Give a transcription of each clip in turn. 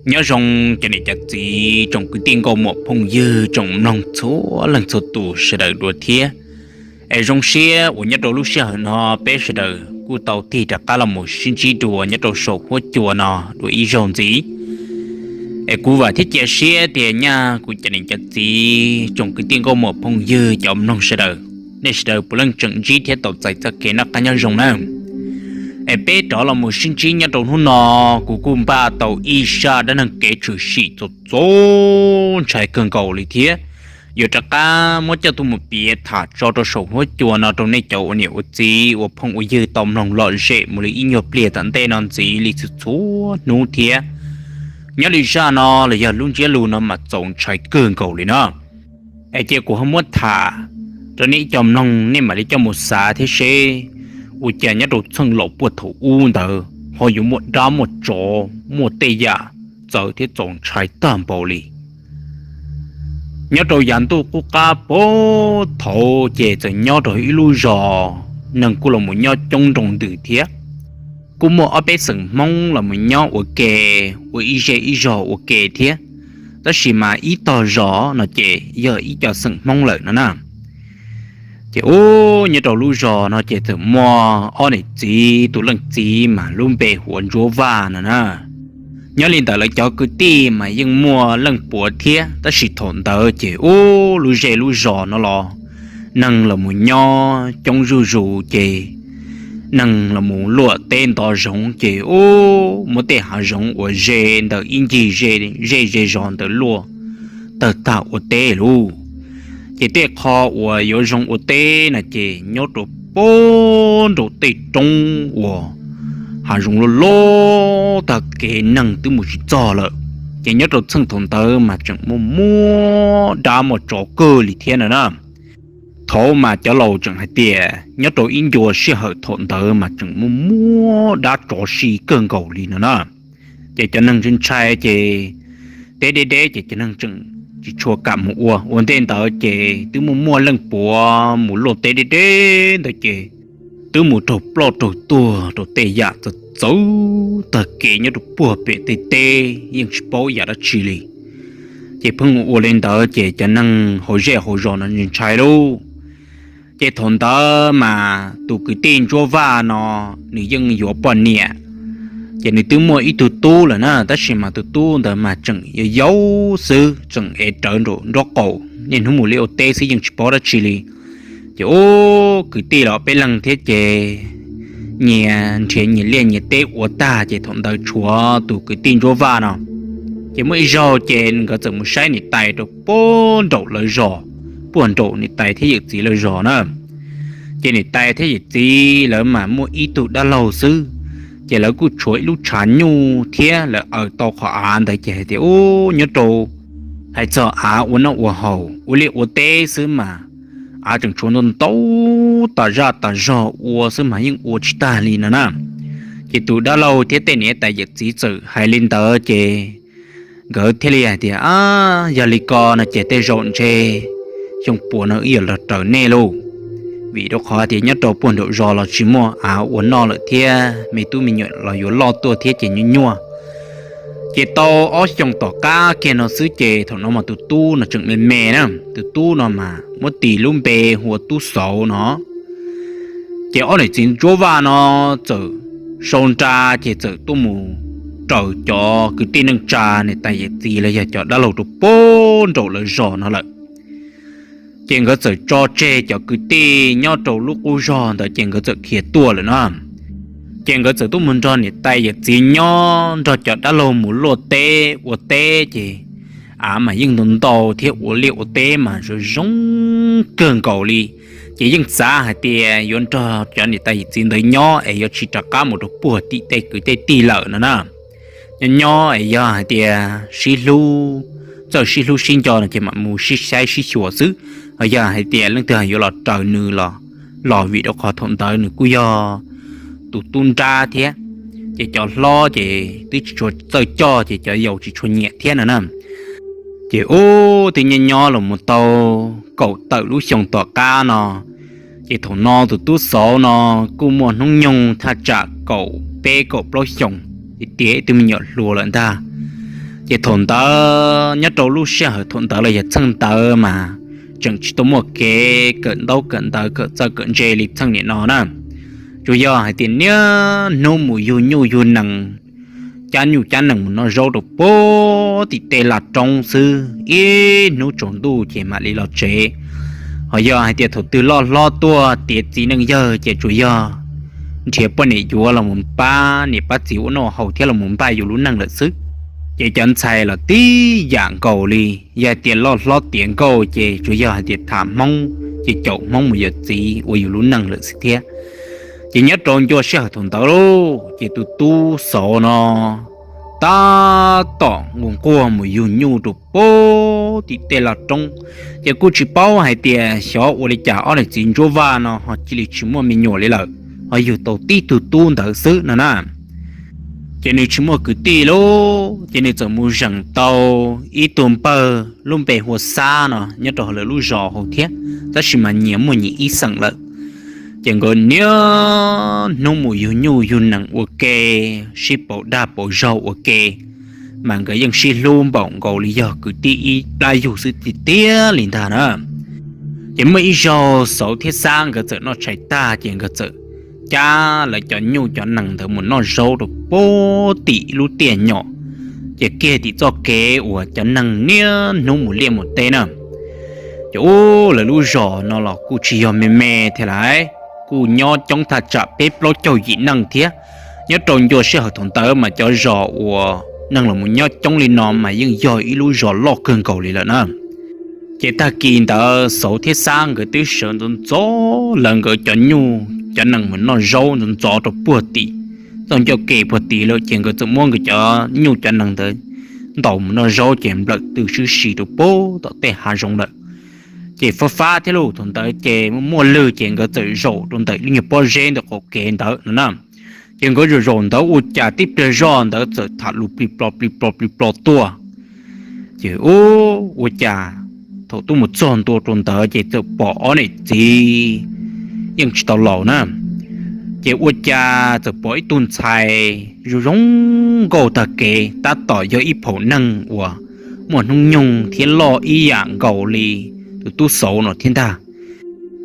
Nyob zoo cov niam cov txiv, tsoom kwv tij nkauj muam phooj ywg, tsoom mloog txhua leej txhua tus sawv daws dua thiab. Es zoo siab uas nyob rau lub sij hawm no peb sawv daws kuj tau tig rov qab los mus sib ntsib dua nyob rau saum huab cua no dua ib zaug ntxiv. Es kuv vam thiab cia siab tias nyaj kuv cov niam cov txiv, tsoom kwv tij nkauj muam phooj ywg, cov mloog sawv daws, nej sawv daws puav leej tseem ntsib thiab tau txais txoj kev noj qab nyob zoo na. Es peb rov los mus sib ntsib nyob rau hnub no, kuv kuj npaj tau ib zaj dab neeg kev tshwm sim txaus txaus ntshai kawg nkaus li thiab. Yuav rov qab muab coj tuaj mus piav tham tso rau saum huab cua no rau nej cov ua niam ua txiv ua phooj ua ywg tau mloog lom zem mus li ib nyuag pliag tom ntej no ntxiv li txhua txhua hnub thiab. Nyob li zaj no los yog lub ntsiab lus no mas txaus ntshai kawg nkaus li no. Es cia kuv ho muab tham rau nej ib co mloog, nej mam li coj mus xav thiab seb ua cas nyob rau txheej laus puag thaum ub ntawd ho yuav muaj dab muaj tsov muaj tej yam txawv thiab txaus ntshai tag npaum li. Nyob rau yav ntuj qub qab puag thaum ub ces txawm nyob rau ib lub zos, neeg kuj los mus nyob coob nroo ntws thiab. Kuj muaj ob peb xeem Hmoob los mus nyob ua ke, ua ib zej ib zog ua ke thiab, tab sis mas ib tog zos no ces yog ib co xeem Hmoob lawm no na. Ces ub, nyob rau lub zos no ces txawm muaj ob niam txiv, tus leej txiv mas lub npe hu ua Ntsuab Vaj no na. Nyob li ntawd lawv cov kwv tij mas yeej muaj leej puav thiab, tab sis thaum ntawd ces ub, lub zej lub zos no los neeg los mus nyob coob zuj zus ces neeg los mus luaj teb ntov zoov ces ub, muab tej hav zoov uas ze ntawm ib ncig zej ze zos ntawd luaj tawg tag ua teb lauj. Ces tej qho uas yuav zoo ua teb no ces nyob rau puag nraum tej roob uas hav zoov loj loj tag kev neeg twb mus tsis txog lawm. Ces nyob rau txheej thaum ntawd mas tseem muaj muaj dab muaj tsov kawg li thiab no na. Thaum mas cov laus tseem hais tias nyob rau ib ncua sij hawm thaum ntawd mas tseem muaj muaj dab tsov si kawg nkaus li no na. Ces cov neeg ntshai ntshai ces teb deb deb ces cov neeg tseem tsis tshua kam mus ua. Ua ntej ntawd ces twb muaj muaj leej puav mus luaj teb deb deb ntawd ces twb mus raug ploj raug tuag rau tej yam txawv txawv tag kev nyob rau puag pem tej teb yeej tsis paub yam dab tsi li. Ces pheej ua li ntawd ces cov neeg hauv zej hauv zos no ntshai lauj. Ces thaum ntawd mas tus kwv tij Ntsuab Vaj no nws yeej yuav poj niam, ces nws twb muaj ib tug tub lawm na, tab sis mas tus tub ntawd mas tseem yau yau xwb, tseem ev rawv nraum nraub qaum, niaj hnub mus liaj ua teb xwb yeej tsis paub dab tsi li. Ces ub, kwv tij los peb leeg thiab ces nyias nrhiav nyias liaj nyias teb ua tag ces thaum ntawd tshuav tus kwv tij Ntsuab Vaj no ces muaj ib zaug ces nkawd txawm mus saib niam tais rau puag nraum lawv zos, puag nraum niam tais thiab yawm txiv lawv zos na. Ces niam tais thiab yawm txiv lawv mas muaj ib tug dab laug xwb, ces lawv kuj tshuav ib lub tshav nyuj thiab lawv aws tau qhov av ntawd ces hais tias ub, nyob rau hais txog av ua noj ua haus ua liaj ua teb xwb mas av tseem tshuav ntau ntau tas zaj tas zog ua xwb mas yeej ua tsis tag li no na. Ces tus dab laug thiab tej niam tais yawm txiv txawm hais li ntawd ces nkawd thiaj li hais tias, a, yog li ko no ces tej zaum ntshe xyoo puas no wb yuav los raws nej lauj, vim rau qhov tias nyob rau puag nraum zos los tsis muaj av ua noj lawm thiab me tub me nyuam los yuav loj tuaj thiab ces nyuaj nyuaj. Ces tau ob xyoos tom qab kiag no xwb ces thaum no mas tus tub no tseem me me na, tus tub no mas muab tis lub npe hu ua Tub Xauv no. Ces ob niam txiv Ntsuab Vaj no txawm sau nra ces txawm tuaj mus raws cov kwv tij neej tsa niam tais yawm txiv los yog cov dab laug rau puag nraum lawv zos no lawm. Ces nkawd txawm tso tseg cov kwv tij nyob rau lub qub zog ntawd ces nkawd txawm khiav tuaj lawm no. Ces nkawd txawm tuaj mus nrog niam tais yawm txiv nyob nrog cov dab laug mus luaj teb ua teb ces av mas yeej ntau ntau thiab ua liaj ua teb mas zoo zoo kawg nkaus li. Ces yeej xav hais tias yuav nrog cov niam tais yawm txiv ntawd nyob es yuav tsis rov qab mus rau puag tim tej kwv tej tij lawm no na. Nyob nyob es yog hais tias sib hlub, txawj sib hlub sib nco no ces mam mus sib saib sib xyuas xwb. Ho yog hais tias leej twg yuav los raws nws los, los vim rau qhov thaum ntawd nws kuj yog tus tub nrab thiab, ces cov hlob ces twb tsis tshua txawj coj ces cov yaus tsis tshua nyiam thiab no na. Ces ub, twb nyob nyob los mus tau kaum tawm lub xyoo tom qab no, ces thaum no tus Tub Xauv no kuj muaj hnub nyoog thaj tsam kaum peb kaum plaub xyoos, tiav ib tug me nyuam hluas lawm ntag. Ces thaum ntawd nyob rau lub sij hawm thaum ntawd los yog txheej ntawd mas tseem tsis tau muaj kev kawm ntaub kawm ntawv kawm txawj kawm ntse li txheej niam no na. Tsuas yog hais tias niaj hnub mus yug nyuj yug nees, cab nyuj cab nees mus noj zaub rau puag tim tej laj roob xwb, ib hnub tsaus ntuj ces mam li los tsev. Ho yog hais tias thaum twg loj hlob tuaj tiav txiv neej yawg ces tsuas yog nrhiav poj niam yuav los mus pab niam pab txiv ua noj haus thiab los mus npaj yus lub neej lawm xwb. Ces cov ntxhais los tib yam nkaus li, yog hais tias loj hlob tiav nkauj ces tsuas yog hais tias tham hmoob ces caum hmoob mus yuav txiv ua yus lub neej lawm xwb thiab. Ces nyob rau ncua sij hawm thaum ntawd lauj, ces tus tub Xauv no tab tom nquag nquag mus yug nyuj rau puag tim tej laj roob, ces kuj tsis paub hais tias xyov ua li cas ob niam txiv Ntsuab Vaj no ho cia li tsis muaj me nyuam li lawm, ho yug tau tib tug tub ntawd xwb no na. Ces nws tsis muaj kwv tij lauj, ces nws txawm mus zeem tau ib tug npawg lub npe hu ua Xab no nyob rau hauv lawv lub zos hauv thiab, tab sis mas nyias muaj nyias ib xeem lawm. Ces nkawd niaj hnub mus yug nyuj yug nees ua ke, sib pauv dag pauv zog ua ke, mas nkawd yeej sib hlub npaum nkaus li yog kwv tij ib plab yug xwb tiag tiag li ntag na. Ces muaj ib zaug Xauv thiab Xab nkawd txawm noj tshais tag ces nkawd txawm cab lawv cov nyuj cov nees ntawd mus noj zaub rau puag tim lub tiaj nyom, ces kiag tim txoj kev uas cov neeg niaj hnub mus liaj mus teb na. Ces ub, lawv lub zos no los kuj tsis yog me me thiab lauj, kuj nyob coob thaj tsam peb plaub caug yim neeg thiab. Nyob rau ncua sij hawm thaum ntawd mas cov zos uas neeg los mus nyob coob li no mas yeej yog ib lub zos loj kawg nkaus li lawm na. Ces tag kis ntawd Xauv thiab Xab nkawd twb sawv ntxov ntxov lawv nkawd cov nyuj cov nees mus noj zaub ntxov ntxov rau puag tim txoj ncauj ke puag tid lawm, ces nkawd txawm muab nkawd cov nyuj cov nees ntawd ntaus mus noj zaub ces nplawm tw swb si rau puag tom tej hav zoov lawm. Ces fab fab thiab lauj, thaum ntawd ces muaj muaj lwg ces nkawd txawm zaum rau ntawm lub nyuag pob zeb ntawm qaum kev ntawd no na. Ces nkawd zaum zaum ntawd ua cas tib pliag zoj ntawd txawm tham lus plig plo plig plo plig plo tuaj. Ces ub, ua cas thaum twb mus txog ntua rau ntawd ces txawm pom ob niam txiv yeej tsis tau laus na. Ces ua cas txawm pom ib tug ntxhais zoo zoo nkauj tag kev, tab tom yog ib phaum neeg uas muaj hnub nyoog thiab loj ib yam nkaus li tus tub Xauv no thiab ntag.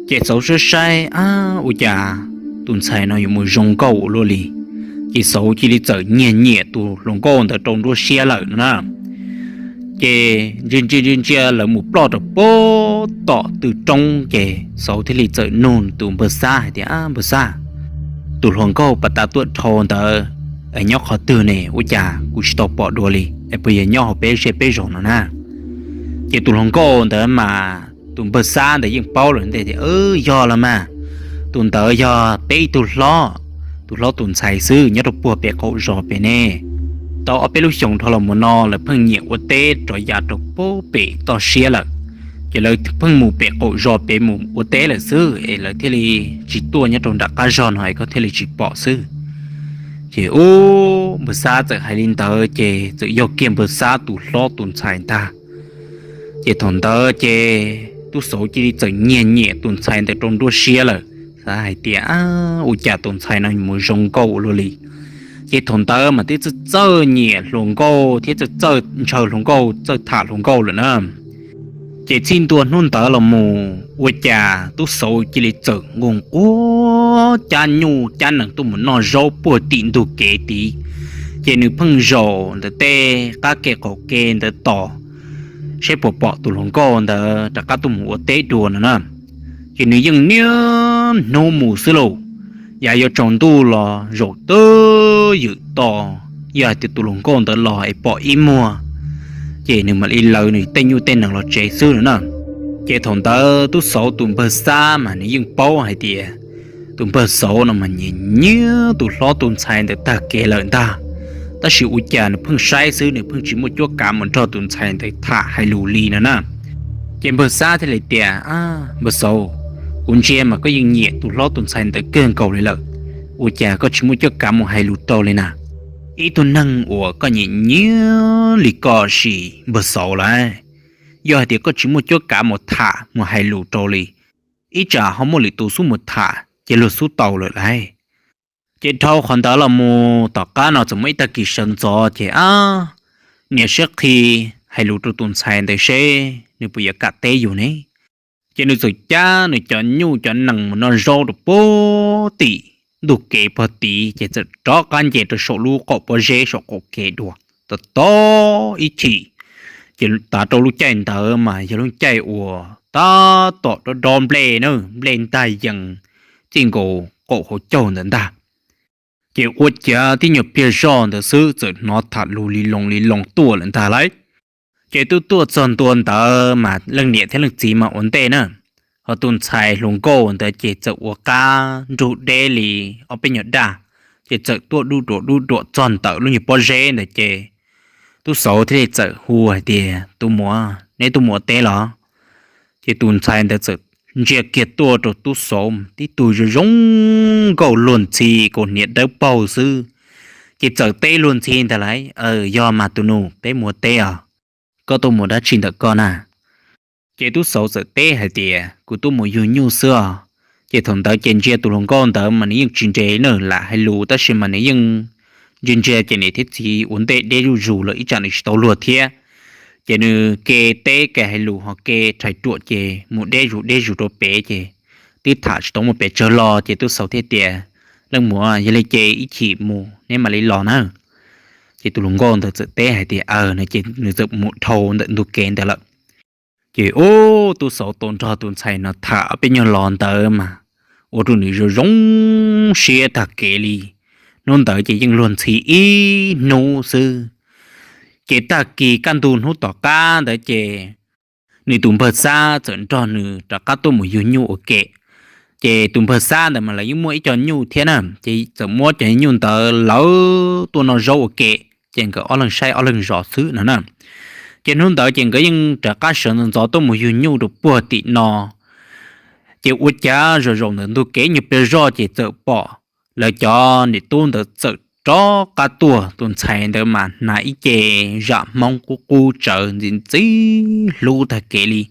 Ces Xauv saib saib, ab, ua cas tus ntxhais no yuav mus zoo nkauj ua luaj li. Ces Xauv cia li txawm nyiag nyiam tus hluas nkauj ntawd rau nruab siab lawm no na. Ces ntsia ntsia ntsia ntsia lawv mus ploj rau puag tom tw roob, ces Xauv thiaj li txawm nug tus npawg Xab hais tias, ab, npawg Xab, tus hluas nkauj pas tas tuaj dhau ntawd es nyob qhov twg ne? Ua cas kuv tsis tau pom dua li es puas yog nyob hauv peb zej peb zos no na? Ces tus hluas nkauj ntawd mas tus npawg Xab ntawd yeej paub lawm ntag tias, yog los mas, tus ntawd yog peb ib tug hlob, tus hlob tus ntxhais xwb, nyob rau puag pem qaum zos pem ne. Tau ob peb lub xyoos dhau los mus no lawv pheej nyiam ua teb rov yav rau puag pem toj siab lawm. Ces lawv pheej mus pem qaum zos pem mus ua teb lawm xwb es lawv thiaj li tsis tuaj nyob rau nram qab zog no es koj thiaj li tsis pom xwb. Ces ub, npawg Xab txawm hais li ntawd ces txawm yog kiag npawg Xab tus hlob tus ntxhais ntag. Ces thaum ntawd ces tub Xauv cia li txawm nyiag nyiam tus ntxhais ntawd rau nruab siab lawm, xav hais tias, ab, ua cas tus ntxhais no mus zoo nkauj ua luaj li. Ces thaum ntawd mas twb txawj txawj nyiam hluas nkauj thiab txawj txawj ntshaw hluas nkauj, txawj tham hluas nkauj lawm na. Ces txij ntua hnub ntawd los mus ua cas tub Xauv cia li txawm nquag nquag cab nyuj cab nees tuaj mus noj zaub puag tim ntug kev tid. Ces nws pheej zaum ntawm tej qab ke qaum ke ntawd tos saib puas pom tus hluas nkauj ntawd rov qab tuaj mus ua teb dua no na. Ces nws yeej niaj hnub mus xwb lauj, yav yuav tsaus ntuj los zaum twb ywm tos, yog hais tias tus hluas nkauj ntawd los es pom ib muag, ces nws mam li lawv nws tej nyuj tej nees los tsev xwb no na. Ces thaum ntawd tub Xauv tus npawg Xab mas nws yeej paub hais tias tus npawg Xauv no mas nyiam nyiam tus hlob tus ntxhais ntawd tag kev lawm ntag, tab sis ua cas nws pheej saib xwb, nws pheej tsis muaj cuab kav mus nrog tus ntxhais ntawd tham hais lus li no na. Ces npawg Xab thiaj li tias, ab, npawg Xauv, kuv ntsia mas koj yeej nyiam tus hlob tus ntxhais ntawd kawg nkaus li lawm, ua cas koj tsis muaj cuab kav mus hais lus rau li na? Ib tug neeg uas koj nyiam nyiam li koj sis npawg Xauv lauj, yog hais tias koj tsis muaj cuab kav mus tham mus hais lus rau li, ib tsam ho muaj lwm tus xub mus tham ces luag xub tau lawm lauj. Ces dhau qhov ntawd los mus tom qab no txawm muaj ib tag kis sawv ntxov ces, ab, niam siab qhi hais lus rau tus ntxhais ntawd seb nws puas yuav kam teb yus ne. Ces nws txawm cab nws cov nyuj cov nees mus noj zaub rau puag tim ntug kev puag tid, ces txawm rov qab nce rau saum lub qaum pob zeb saum qaum kev dua, tom tom ib chim. Ces tav rau lub caij ntawd mas yog lub caij uas tab tom dob dob nplej na, nplej ntag yees txij nkaus qaum hauv caug ntawd ntag. Ces ua ciav tib nyuag pliag zoj ntawd xwb txawm hnov tham lus li loo li loo tuaj lawm ntag lauj. Ces twb tuaj txog ntua ntawd mas leej niam thiab leej txiv mas ua ntej na, ho tus ntxhais hluas nkauj ntawd ces txawm ua qab nrug deb li ob peb nyuag daj, ces txawm tuaj duj duam duj duam txog ntawm lub nyuag pob zeb ntawd ces tub xauv thiaj li txawm hu hais tias, Tus muam, neb tuaj mus ua teb los? Ces tus ntxhais ntawd txawm ntsia kiag tuaj rau tub xauv tib tug zoo zoo nkauj luag ntxhi, kaus hniav dawb paug xwb, ces txawm teb luag ntxhi ntag lauj, Yog mas tus nus, peb mus ua teb os. Koj tuaj mus dab tsi ntawm koj na? Ces tub xauv txawm teb hais tias, Kuv tuaj mus yug nyuj xwb os. Ces thaum ntawd ces ntsia tus hluas nkauj ntawd mas nws yeej tsis nres na, lam hais lus tab sis mas nws yeej ntsia ntsia ces niam thiab txiv ua ntej deb zuj zus lawm ib tsam nws tsis tau luag thiab. Ces nws ke teb ke hais lus ho ke rhais ruam ces mus deb zus deb zus rau pem ces twb tham tsis tau muaj pes tsawg lo ces tub xauv thiaj tias, Leej muam, yog li ces ib chim mus neb mam li los na. Ces tus hluas nkauj ntawd txawm teb hais tias, Aws, no ces nws txawm mus dhau ntawm ntug kev ntawd lawm. Ces ub, tub xauv tau nrog tus ntxhais no tham ob peb nyuag lo ntawd mas ua rau nws zoo zoo siab tag kev li. Hnub ntawd ces yeej luag ntxhi ib hnub xwb. Ces tag kis kaj ntug hnub tom qab ntawd ces nws tus npawg Xab txawm nrog nws rov qab tuaj mus yug nyuj ua ke. Ces tus npawg Xab ntawd mas lawv yeej muaj ib co nyuj thiab na, ces txawm muab cov nyuj ntawd lawv tuaj noj zaub ua ke, ces nkawd ob leeg saib ob leeg zov xwb no na. Ces hnub ntawd ces nkawd yeej rov qab sawv ntxov ntxov tuaj mus yug nyuj rau puag tim no. Ces ua cas zaum zaum ntawm ntug kev nyuag pliag zoj ces txawm pom lawv cov niam tub ntawd txawm rov qab tuaj, tus ntxhais ntawd mas hnav ib ce zam Hmoob qub qub tsawv ntxim ntxim hlub tag kev li.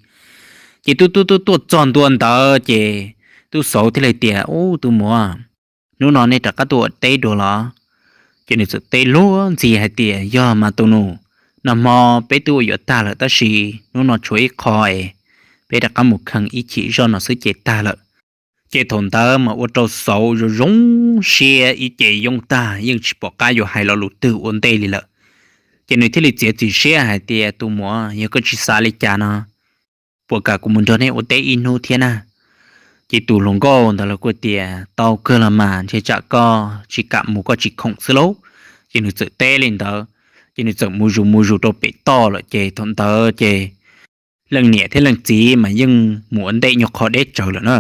Ces tuaj tuaj tuaj tuaj txog ntua ntawd ces tub xauv thiaj li tias, Ub, tus muam, hnub no nej rov qab tuaj ua teb dua los? Ces nws txawm teb luag ntxhi hais tias, Yog mas tus nus, nag hmo peb twb ua yuav tag lawm tab sis hnub no tshuav ib qho es peb rov qab mus kheej ib chim zoj no xwb ces tag lawm. Ces thaum ntawd mas ua rau xauv zoo zoo siab ib ce yoob tag yeej tsis pom qab yuav hais lo lus twg ua ntej li lawm. Ces nws thiaj li txiav txim siab hais tias, Tus muam, yog koj tsis xav li cas no, puas kam kuv mus nrog nej ua teb ib hnub thiab na? Ces tus hluas nkauj ntawd los kuj tias, Tau kawg los mas, ntshe tsam koj tsis kam mus koj tsis khoom xwb lauj. Ces nws txawm teb li ntawd, ces nws txawm mus zus mus zus rau pem toj lawm ces thaum ntawd ces leej niam thiab leej txiv mas yeej mus ua ntej nyuag qho deb tsawv lawm na.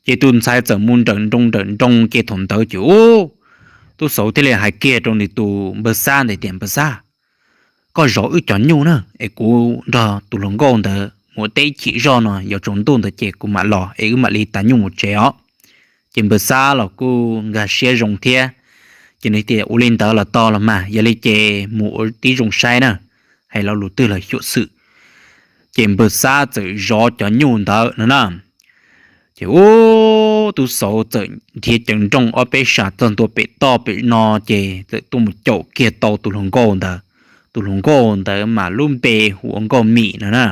Ces tus ntxhais txawm mus nrawm nroos nrawm nroos ces thaum ntawd ces ub, tub xauv thiaj li hais kiag rau nws tus npawg Xab ntawd tias, Npawg Xab, koj zov wb cov nyuj na es kuv nrog tus hluas nkauj ntawd mus ua teb ib chim zoj no, yuav tsaus ntuj ntawd ces kuv mam los es wb mam li tav nyuj mus tsev os. Ces npawg Xab los kuj nkag siab zoo thiab, ces nws tias, Ua li ntawd los tau los mas, yog li ces mus ua tib zoo saib na, hais lo lus twg los xyuam xim. Ces npawg Xab txawm zov cov nyuj ntawd no na. Ces ub, tub xauv txawm nrhiav ceev nrooj ob peb sab txog ntua pem toj pem no ces txawm tuaj mus caum kiag tau tus hluas nkauj ntawd. Tus hluas nkauj ntawd mas lub npe hu ua Nkauj Mim no na.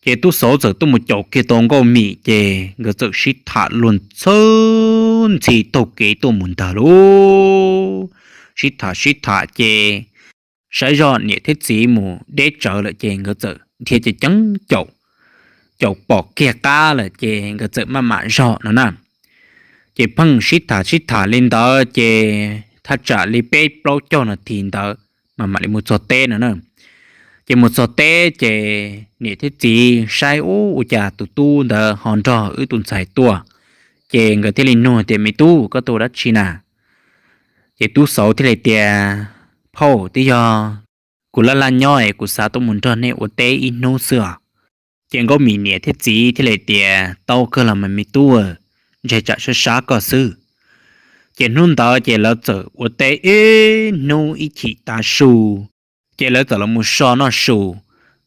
Ces tub xauv txawm tuaj mus caum kiag tau Nkauj Mim ces nkawd txawm sib tham luag txhawj ntxhi taug kev tuaj mus ntag lauj. Sib tham sib tham ces saib zoj niam thiab txiv mus deb tsawv lawm ces nkawd txawm nrhiav ceev ceev caum, caum pom kiag qab lawm ces nkawd txawm maj mam zog no na. Ces pheej sib tham sib tham li ntawd ces thaj tsam li peb plaub caug nas this ntawd mas mam li mus txog teb no na. Ces mus txog teb ces niam thiab txiv saib ub, ua cas tus tub ntawd ho nrog wb tus ntxhais tuaj? Ces nkawd thiaj li nug tias, Me tub, koj tuaj ua dab tsi na? Ces tub xauv thiaj li tias, Phauj, twb yog kuv laj laj nyob es kuv xav tuaj mus nrog nej ua teb ib hnub xwb os. Ces Nkauj Mim niam thiab txiv thiaj li tias, Tau kawg los mas me tub, ntshe tsam sab sab koj xwb. Ces hnub ntawd ces lawv txawm ua teb ib hnub ib chim tav su, ces lawv txawm los mus so noj su.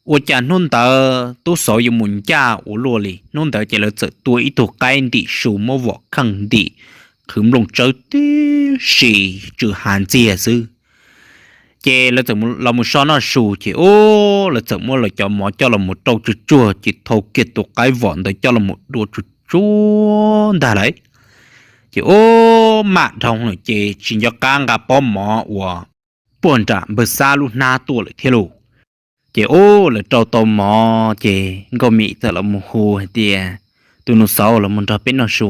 Ua cas hnub ntawd tub xauv yuav mus ncaj ua luaj li, hnub ntawd ces lawv txawm tua ib tug qaib ntim su muab vom kheej ntim, qhwv nplooj tsawb tib si, tsw hav ntxiag xwb. Ces lawv txawm los mus so noj su ces ub, lawv txawm muab lawv cov mov coj los mus rau tsuag tsuag ces thau kiag tus qaib vom ntawd coj los mus dua tsuag tsuag ntag lauj. Ces ub, mam dhau lawm ces tsis nco qab nqa pob mov uas puag nram npawg Xab lub hnab tuaj lawm thiab lauj. Ces ub, lawv rau tau mov ces Nkauj Mim txawm los mus hu hais tias, tus nus Xauv, los mus nrog peb noj su.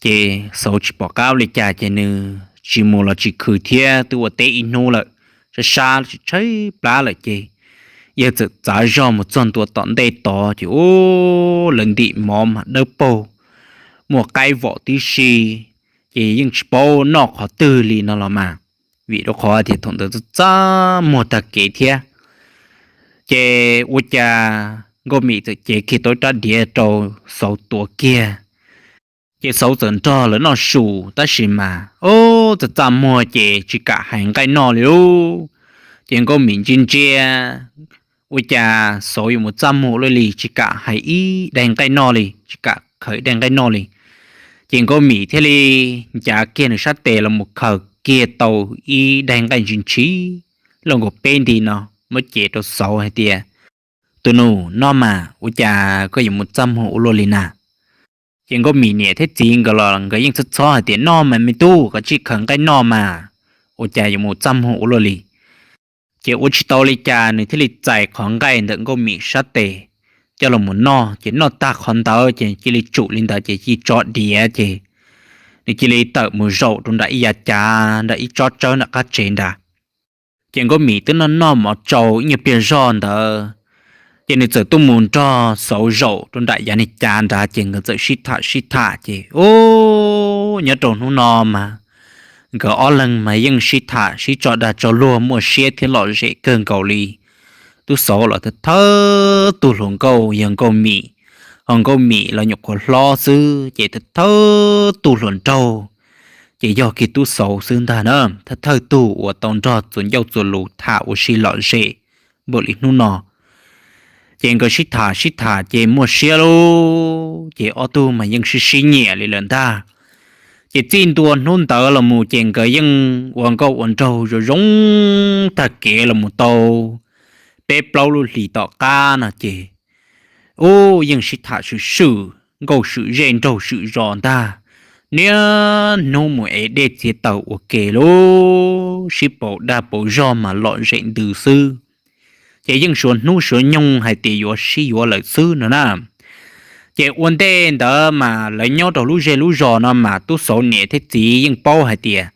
Ces Xauv tsis pom qab ua li cas ces nws tsis mus los tsis khwv thiab, twb ua teb ib hnub lawm, sab sab tsis tshaib plab lawm ces yawg txawm txav zog mus txog ntua tom ntej tod ces ub, lawv ntim mov mas dawb paug, muaj qaib vom tib si, ces yeej tsis paub noj qhov twg li no los mas, vim rau qhov tias thaum ntawd txaj txaj muag tag kev thiab. Ces ua cas Nkauj Mim txawm cev kiag tau ib rab diav rau Xauv tuav kiag. Ces Xauv txawm nrog lawv noj su, tab sis mas ub, txaj txaj muag ces tsis kam hais nqaij noj li lauj. Ces Nkauj Mim ntsia ntsia, ua cas Xauv yuav mus txaj muag ua luaj li, tsis kam hais ib daig nqaij noj li, tsis kam khaws ib daig nqaij noj li. Ces Nkauj Mim thiaj li ncav kiag nws sab tes los mus khaws kiag tau ib daig nqaij ntshis ntshis, loj nkaus peb nti no, muab cev rau Xauv hais tias, tus nus, noj mas, ua cas koj yuav mus txaj muag ua luaj li na? Ces Nkauj Mim niam thiab txiv nkawd los nkawd yeej txhob txhob hais tias, noj mas me tub, koj tsij khaws nqaij noj mas, ua cas yuav mus txaj muag ua luaj li? Ces ua tsis tau li cas nws thiaj li txais qhov nqaij ntawm Nkauj Mim sab tes coj los mus noj, ces noj tag qhov ntawd ces cia li tsum li ntawd ces cia li tso diav ces nws cia li tawm mus zaum rau nram ib yav cav nram ib tsob tsawb nram qab tsev nrad. Ces Nkauj Mim twb noj noj mov tsau ib nyuag pliag zog ntawd, ces nws txawm tuaj mus nrog Xauv zaum rau nram yav niag cav nrad ces nkawd txawm sib tham sib tham ces ub, nyob rau hnub no mas nkawd ob leeg mas yeej sib tham sib tso dag tso luag muaj siab thiab lom zem kawg nkaus li. Tub Xauv los thawj thawj tug hluas nkauj yog Nkauj Mim, ho Nkauj Mim los nyuam qhuav hlob xwb ces thawj thawj tug hluas nraug ces yog kiag Tub Xauv xwb ntag na, thawj thawj tug uas tau nrog txuas ncauj txuas lus tham ua si lom zem npaum li hnub no. Ces nkawd sib tham sib tham ces muaj siab lauj, ces ob tug mas yeej sib sib nyiam li lawm ntag. Ces txij ntua hnub ntawd los mus ces nkawd yeej ua nkauj ua nraug zoo zoo tag kev los mus tau peb plaub lub hlis tom qab no ces ub, yeej sib tham swm swm nkauj swm zej nraug swm zos ntag. Niaj hnub mus ev dej txiav taws ua ke lauj, sib pauv dag pauv zog mas lom zem ntws xwb. Ces yeej suav hnub suav nyoog hais tias yuav sib yuav lawm xwb no na. Ces ua ntej ntawd mas lawv nyob rau lub zej lub zos no mas Tub Xauv niam thiab txiv yeej paub hais tias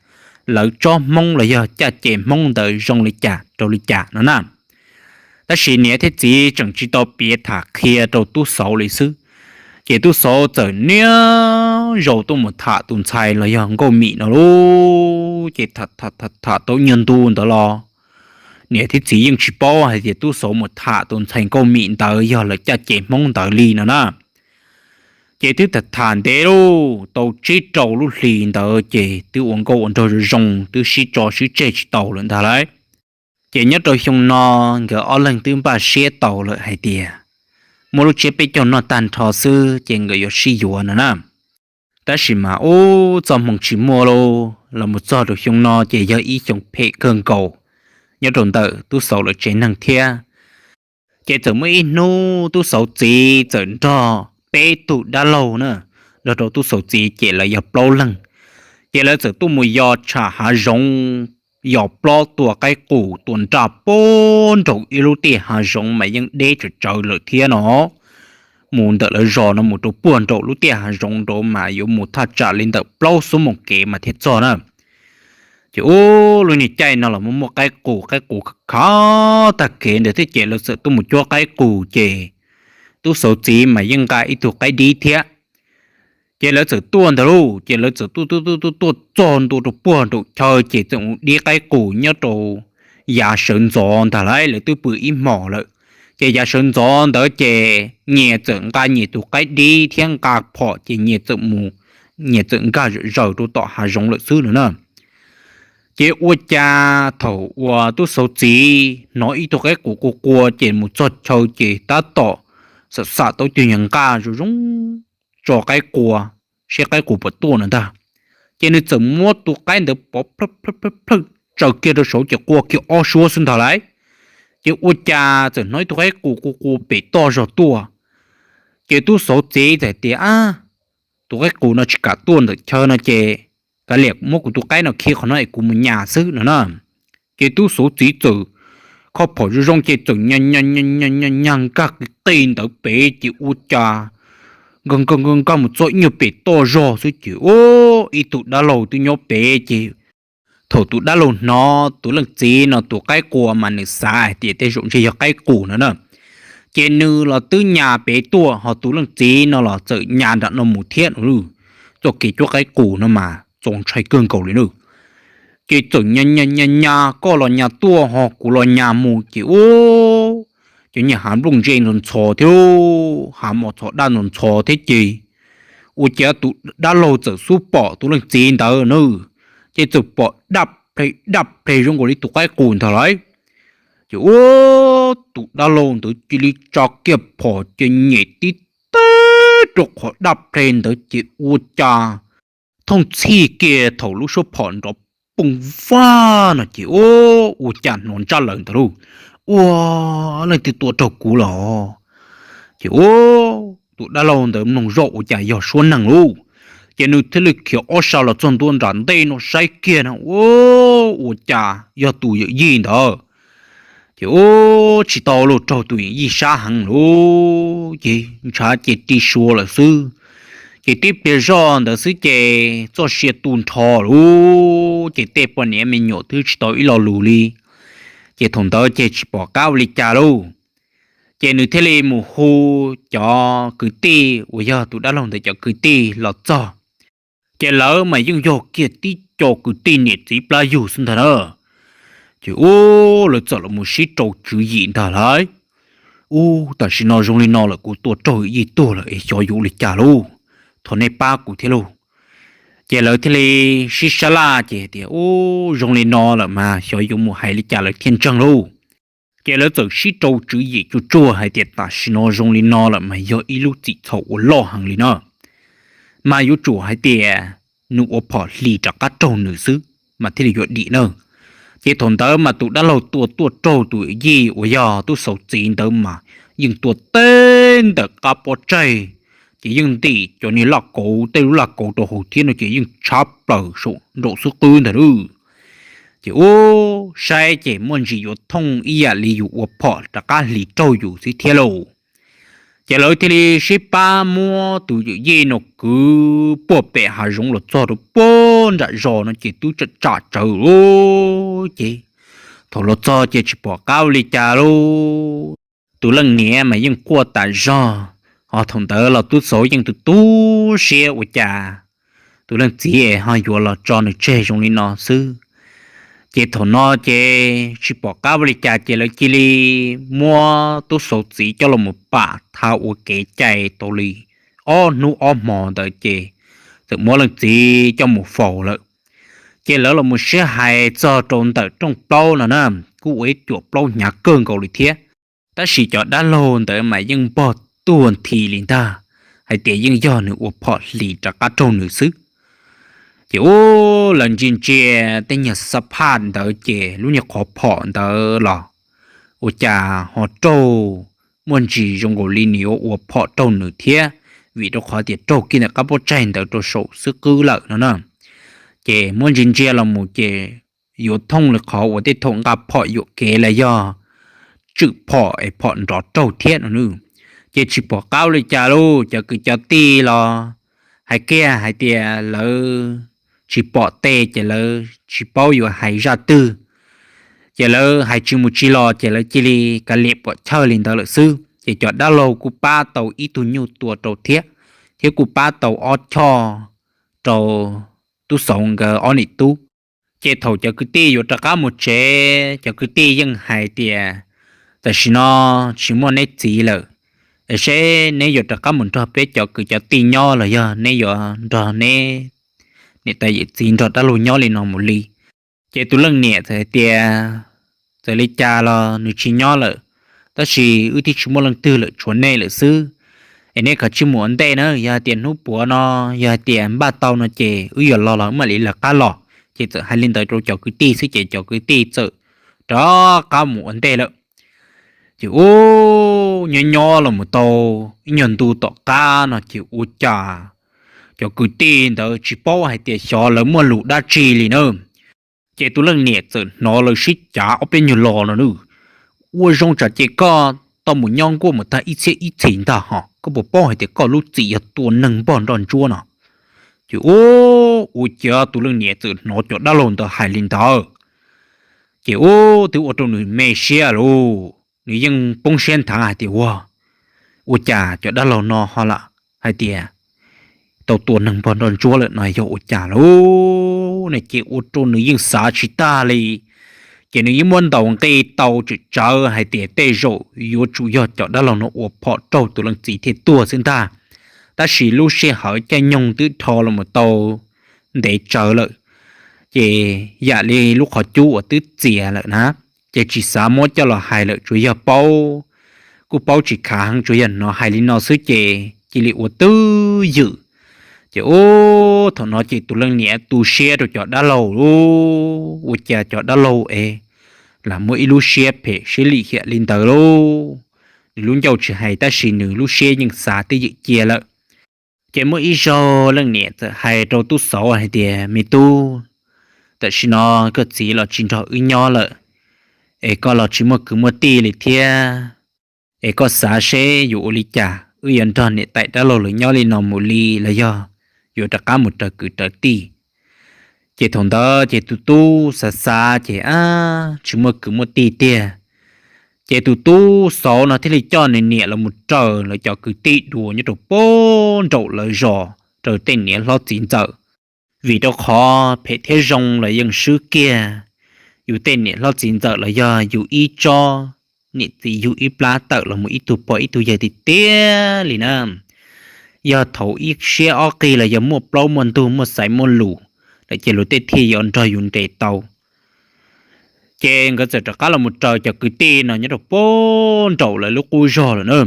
lawv tsob Hmoob los yog caj ces Hmoob ntawd zoo li cas rau li cas no na. Tab sis niam thiab txiv tseem tsis tau piav tham qhia rau Tub Xauv li xwb. Ces Tub Xauv txawm niaj zaus tuaj mus tham tus ntxhais los yog Nkauj Mim no lauj. Ces tham tham tham tau nyuag ntu ntawd los niam thiab txiv yeej tsis paub hais tias Tub Xauv mus tham tus ntxhais Nkauj Mim ntawd yog lawv caj ces Hmoob ntawd li no na. Ces twb tham tham ntev lauj, tau tsib rau lub hlis ntawd ces twb ua nkauj ua nraug zoo zoo, twb sib tso sib tseg tsis tau lawm ntag lauj. Ces nyob rau xyoo no nkawd ob leeg twb npaj siab tau lawm hais tias muaj lub tsiab peb caug noj tag nrho xwb ces nkawd yuav sib yuav no na. Tab sis mas ub, txoj hmoo tsis muaj lauj, los mus txog rau xyoo no ces yog ib xyoo phem kawg nkaus nyob rau ntawm Tub Xauv lawv tsev neeg thiab. Ces txawm muaj ib hnub Tub Xauv txiv txawm nrog peb tug dab laug na, nrog rau Tub Xauv txiv ces lawv yog plaub leeg. Ces lawv txawm tuaj mus yos tsham hav zoov, yos plob tua qaib qus tua nraj puag nraum ib lub tiaj hav zoov mas yeej deb tsawv tsawv lawm thiab no. Mus ntawm lawv zos no mus rau puag nraum lub tiaj hav zoov nraud mas yuav mus thaj tsam li ntawm plaub xuab moos kev mas thiaj txog na. Ces ub, lub niag caij no los muaj muaj qaib qus, qaib qus khav tag kev ntawd thiab ces lawv txawm tuaj mus cuab qaib qus ces Tub Xauv txiv mas yeej nqa ib tug qaib dib thiab. Ces lawv txawm tuaj ntawd lauj, ces lawv txawm tuaj tuaj tuaj tuaj tuaj txog ntua rau puag nraum chaw ces txawm mus dib qaib qus nyob rau yav sawv ntxov ntag lauj, lawv twb pw ib hmos lawm. Ces yav sawv ntxov ntawd ces nyias txawm nqa nyias tus qaib dib thiab nqa phom ces nyias txawm mus, nyias txawm nkag zaws rau tom hav zoov lawm xwb no na. Ces ua cas thaum uas Tub Xauv txiv hnov ib tug qaib qus qua qua ces mus txog chaw ces tab tom xam xam tau ib tug nyuag nqaj zoo zoo tso qaib qua, seb qaib qus puas tuaj no ntag. Ces nws txawm muab tus qaib ntawd pov plhawj plhawj plhawj plhawj tsaws kiag rau saud ces qua kiag ob suab xwb ntag lauj. Ces ua cas txawm hnov ib tug qaib qus qua qua pem toj zog tuaj. Ces tub xauv txiv txawm tias, Ab, tus qaib qus no tsis kam tuaj ntawm chaw no ces kav liam muab kuv tus qaib no khi qhov no es kuv mus nyas xwb no na. Ces tub xauv txiv txawm kho phom zoo zoo ces txawm nyas nyas nkag qis qis ntawd pem ces ua cas nkag nkag nkag mus txog ib nyuag pem toj zog xwb ces ua ib tug dab laug twb nyob pem ces thaum tus dab laug hnov tus leej txiv no tus qaib qua mas nws xav hais tias tej zaum ntshe yog qaib qus no na. Ces nws los twb nyas pem tuaj ho tus leej txiv no los txawm nyas nram no mus thiab no. Txoj kev cuab qaib qus no mas txaus ntshai kawg nkaus li na. Ces txawm nyas nyas nyas nyas, koj los nyas tuaj ho kuv los nyas mus ces ua cov niag hav nplooj ntse ntxhov ntxhov thiab, hav mos txhov daj ntxhov ntxhov thiab ces ua cas tus dab laug txawm xub pom tus leej txiv ntawd na, ces txawm pom daj ple daj ple zoo nkaus li tus qaib qus ntag lauj. Ces ua tus dab laug ntawd cia li tsa kiag phom ces nyem tib teg rau qhov daj ple ntawd ces ua cas thooj txhij kiag thaum lub suab phom nrov pooj vag no ces ua cas hnov ntsaj lawm ntag lauj. Ua, leej twg tua raug kuv los? Ces ua tus dab laug ntawd mloog zoj ua cas yog suab neeg lauj. Ces nws thiaj li khiav ob sab los txog ntua nram ntej no saib kiag na, ua, ua cas yog tus yawm yij ntawd. Ces ua tsis tau lauj, raug tus yawm yij sab heev lauj, ces ntshav ces ri sua lawm xwb. Ces tib pliag zoj ntawd xwb ces txoj sia tu nrho lauj, ces tej poj niam me nyuam twb tsis tau ib lo lus li. Ces thaum ntawd ces tsis pom qab ua li cas lauj. Ces nws thiaj li mus hu cov kwv tij uas yog tus dab laug ntawd cov kwv tij los txog. Ces lawv mas yeej yog kiag tib co kwv tij niam txiv plab yug xwb ntag na. Ces ua lawv txawm los mus sib rau tswv yim ntag lauj. Ub, tam sim no zoo li no lawm, kuv tua raug yij tuag lawm es xyov yuav ua li cas lauj. Thov nej pab kuv thiab lauj. Ces lawv thiaj li sib sab laj ces tias, Ub, zoo li no lawm mas xyov yuav mus hais li cas lawv thiaj ntseeg lauj. Ces lawv txawm sib rau tswv yim tsuag tsuag hais tias tam sim no zoo li no lawm mas yog ib lub txim txhaum uas loj heev li na, mas yuav tsum hais tias nws ua phom hlis rov qab raug nws xwb mas thiaj li yuav dim na. Ces thaum ntawd mas tus dab laug tua tuaj raug tus yij uas yog tub xauv txiv ntawd mas yeej tua teb ntawm qab pob tsaig, ces yeej ntim cov niag laj kauv, tej lub laj kauv rau hauv thiab no ces yeej tshab plaws saum nraum xub qwb ntag lauj. Ces ub, saib ces muaj ntsis yuav thooj ib yam li yus ua phom rov qab hlis raug yus xwb thiab lauj. Ces lawv thiaj li sib pab muab tus yawm yij no kwv puag pem hav zoov los txog rau puag nram zos no ces twb tsam tsam tsawv lauj. Ces thaum los txog ces tsis pom qab ua li cas lauj. Tus leej niam mas yeej quaj tas zog, ho thaum ntawd los tub xauv yeej tu tu siab ua cas tus leej txiv es ho yuav los tso nws tseg zoo li no xwb. Ces thaum no ces tsis pom qab ua li cas ces lawv cia li muab tub xauv txiv coj los mus pam tha ua kev cai tau li ob hnub ob hmo ntawd ces txawm muab leej txiv coj mus faus lawm. Ces lawv los mus sib hais txog rau ntawm rooj plaub no na, kuj ua ib cuam plaub hnyav kawg nkaus li thiab. Tab sis cov dab laug ntawd mas yeej npog tuag nthi li ntag, hais tias yeej yog nws ua phom hlis rov qab raug nws xwb. Ces ub, lawv ntsia ntsia tej nyuag xab phaj ntawd ces lub niag qhov phom ntawd los ua cas ho raug, muaj ntsis zoo nkaus li nws yuav ua phom raug nws thiab, vim rau qhov tias raug kiag ntawm qab pob tsaig ntawd rau saum xwb qwb lawm no na. Ces muab ntsia ntsia los mus ces yuav thooj li qhov uas tej thaum nqa phom yuam kev los yog tswm phom es phom nrov raug thiab no nawb. Ces tsis pom qab ua li cas lauj, cov kwv cov tij los hais kiag hais tias lawv tsis pom tej ces lawv tsis paub yuav hais zaj twg. Ces lawv hais tsis mus tsis los ces lawv cia li kav liam pom chawj li ntawd lawm xwb. Ces cov dab laug kuj pab tau ib tug nyuj tua rau thiab, thiab kuj pab tau ob choj rau tub xauv nkawd ob niam tub. Ces thaum cov kwv tij yuav rov qab mus tsev, cov kwv tij yeej hais tias, tam sim no tsis muaj neb txiv lawm, es seb neb yuav rov qab mus nrog peb cov kwv cov tij nyob los yog neb yuav nrog neb niam tais yawm txiv nrog dab laug nyob li no mus li. Ces tus leej niam txawm hais tias, txawm li cas los nws tsis nyob lawm, tab sis wb twb tsis muaj leej twg lawm, tshuav nej lawm xwb. Es neb kav tsij mus ua ntej na, yog hais tias hnub puav no, yog hais tias npaj tau no ces wb yuav los los mam li lawv qab los, Ces txawm hais li ntawd rau cov kwv tij xwb ces cov kwv tij txawm rov qab mus ua ntej lawm. Ces ub, nyob nyob los mus tau ib nyuag ntu tom qab no ces ua cas cov kwv tij ntawd tsis paub hais tias xyov lawv muaj lus dab tsi li na. Ces tus leej niam txawm hnov lawv sib cav ob peb nyuag lo no nws ua zoo tsam ces koj tau mus nyob nkuaj mus tag ib txhiab ib txhis ntag ho, koj puas paub hais tias koj lub txim yog tua neeg npog nroj ntsuab no? Ces ub, ua cas tus leej niam txawm hnov cov dab laug ntawd hais li ntawd, ces ub twb ua rau nws me siab lauj, nws yeej poob siab nthav hais tias ua, ua cas cov dab laug no ho lam hais tias tau tua neeg npog nroj ntsuab lawm no yog ua cas lauj? No ces ua rau nws yeej xav tsis tag li. Ces nws yeej muab ntaus nqi tau tsawm tsawv hais tias tej zaum yuav tsum yog cov dab laug no ua phom raug tus leej txiv thiaj tuag xwb ntag. Tab sis lub sij hawm caij nyoog twb dhau los mus tau ntev tsawv lawm, ces yam li lub qhov cub uas twb txias lawm na, ces tsis xav muab coj los hais lawm, tsuas yog paub, kuj paub tsis khav heev, tsuas yog hnov hais li no xwb ces cia li ua twj ywm. Ces ub, thaum no ces tus leej niam tu siab rau cov dab laug lauj, ua cas cov dab laug es lam muaj ib lub siab phem siab lim hiam li ntawd lauj. Nws lub ncauj tsis hais tab sis nws lub siab yeej xav twj ywm cia lawm. Ces muaj ib zaug leej niam txawm hais rau tub Xauv hais tias, me tub, tam sim no koj txiv los tsis nrog wb nyob lawm, es koj los tsis muaj kwv muaj tij li thiab, es koj xav seb yuav ua li cas wb yuav nrog niam tais dab laug lawv nyob li no mus li los yog yuav rov qab mus raws kwv raws tij? Ces thaum ntawd ces tus tub xav xav ces ab tsis muaj kwv muaj tij tiag. Ces tus tub Xauv no thiaj li coj nws niam los mus raws lawv cov kwv tij dua nyob rau pem nraum lawv zos raws tej niam hlob txiv ntxawm. Vim rau qhov phem thiab zoo los yeej swb kiag yus tej niam hlob txiv ntxawm los yog yus ib tsob niam txiv yug ib plab tawm los mus ib tug pog ib tug yawg tiag tiag li na. Yog thaum ib siab ob qig los yog muaj plaub muaj ntug muaj xaiv muaj lus lawm ces luag tej thiaj yuav nrog yus nres tau. Ces nkawd txawm rov qab los mus raws cov kwv tij no nyob rau pem nraum lawv lub qub zog lawm na.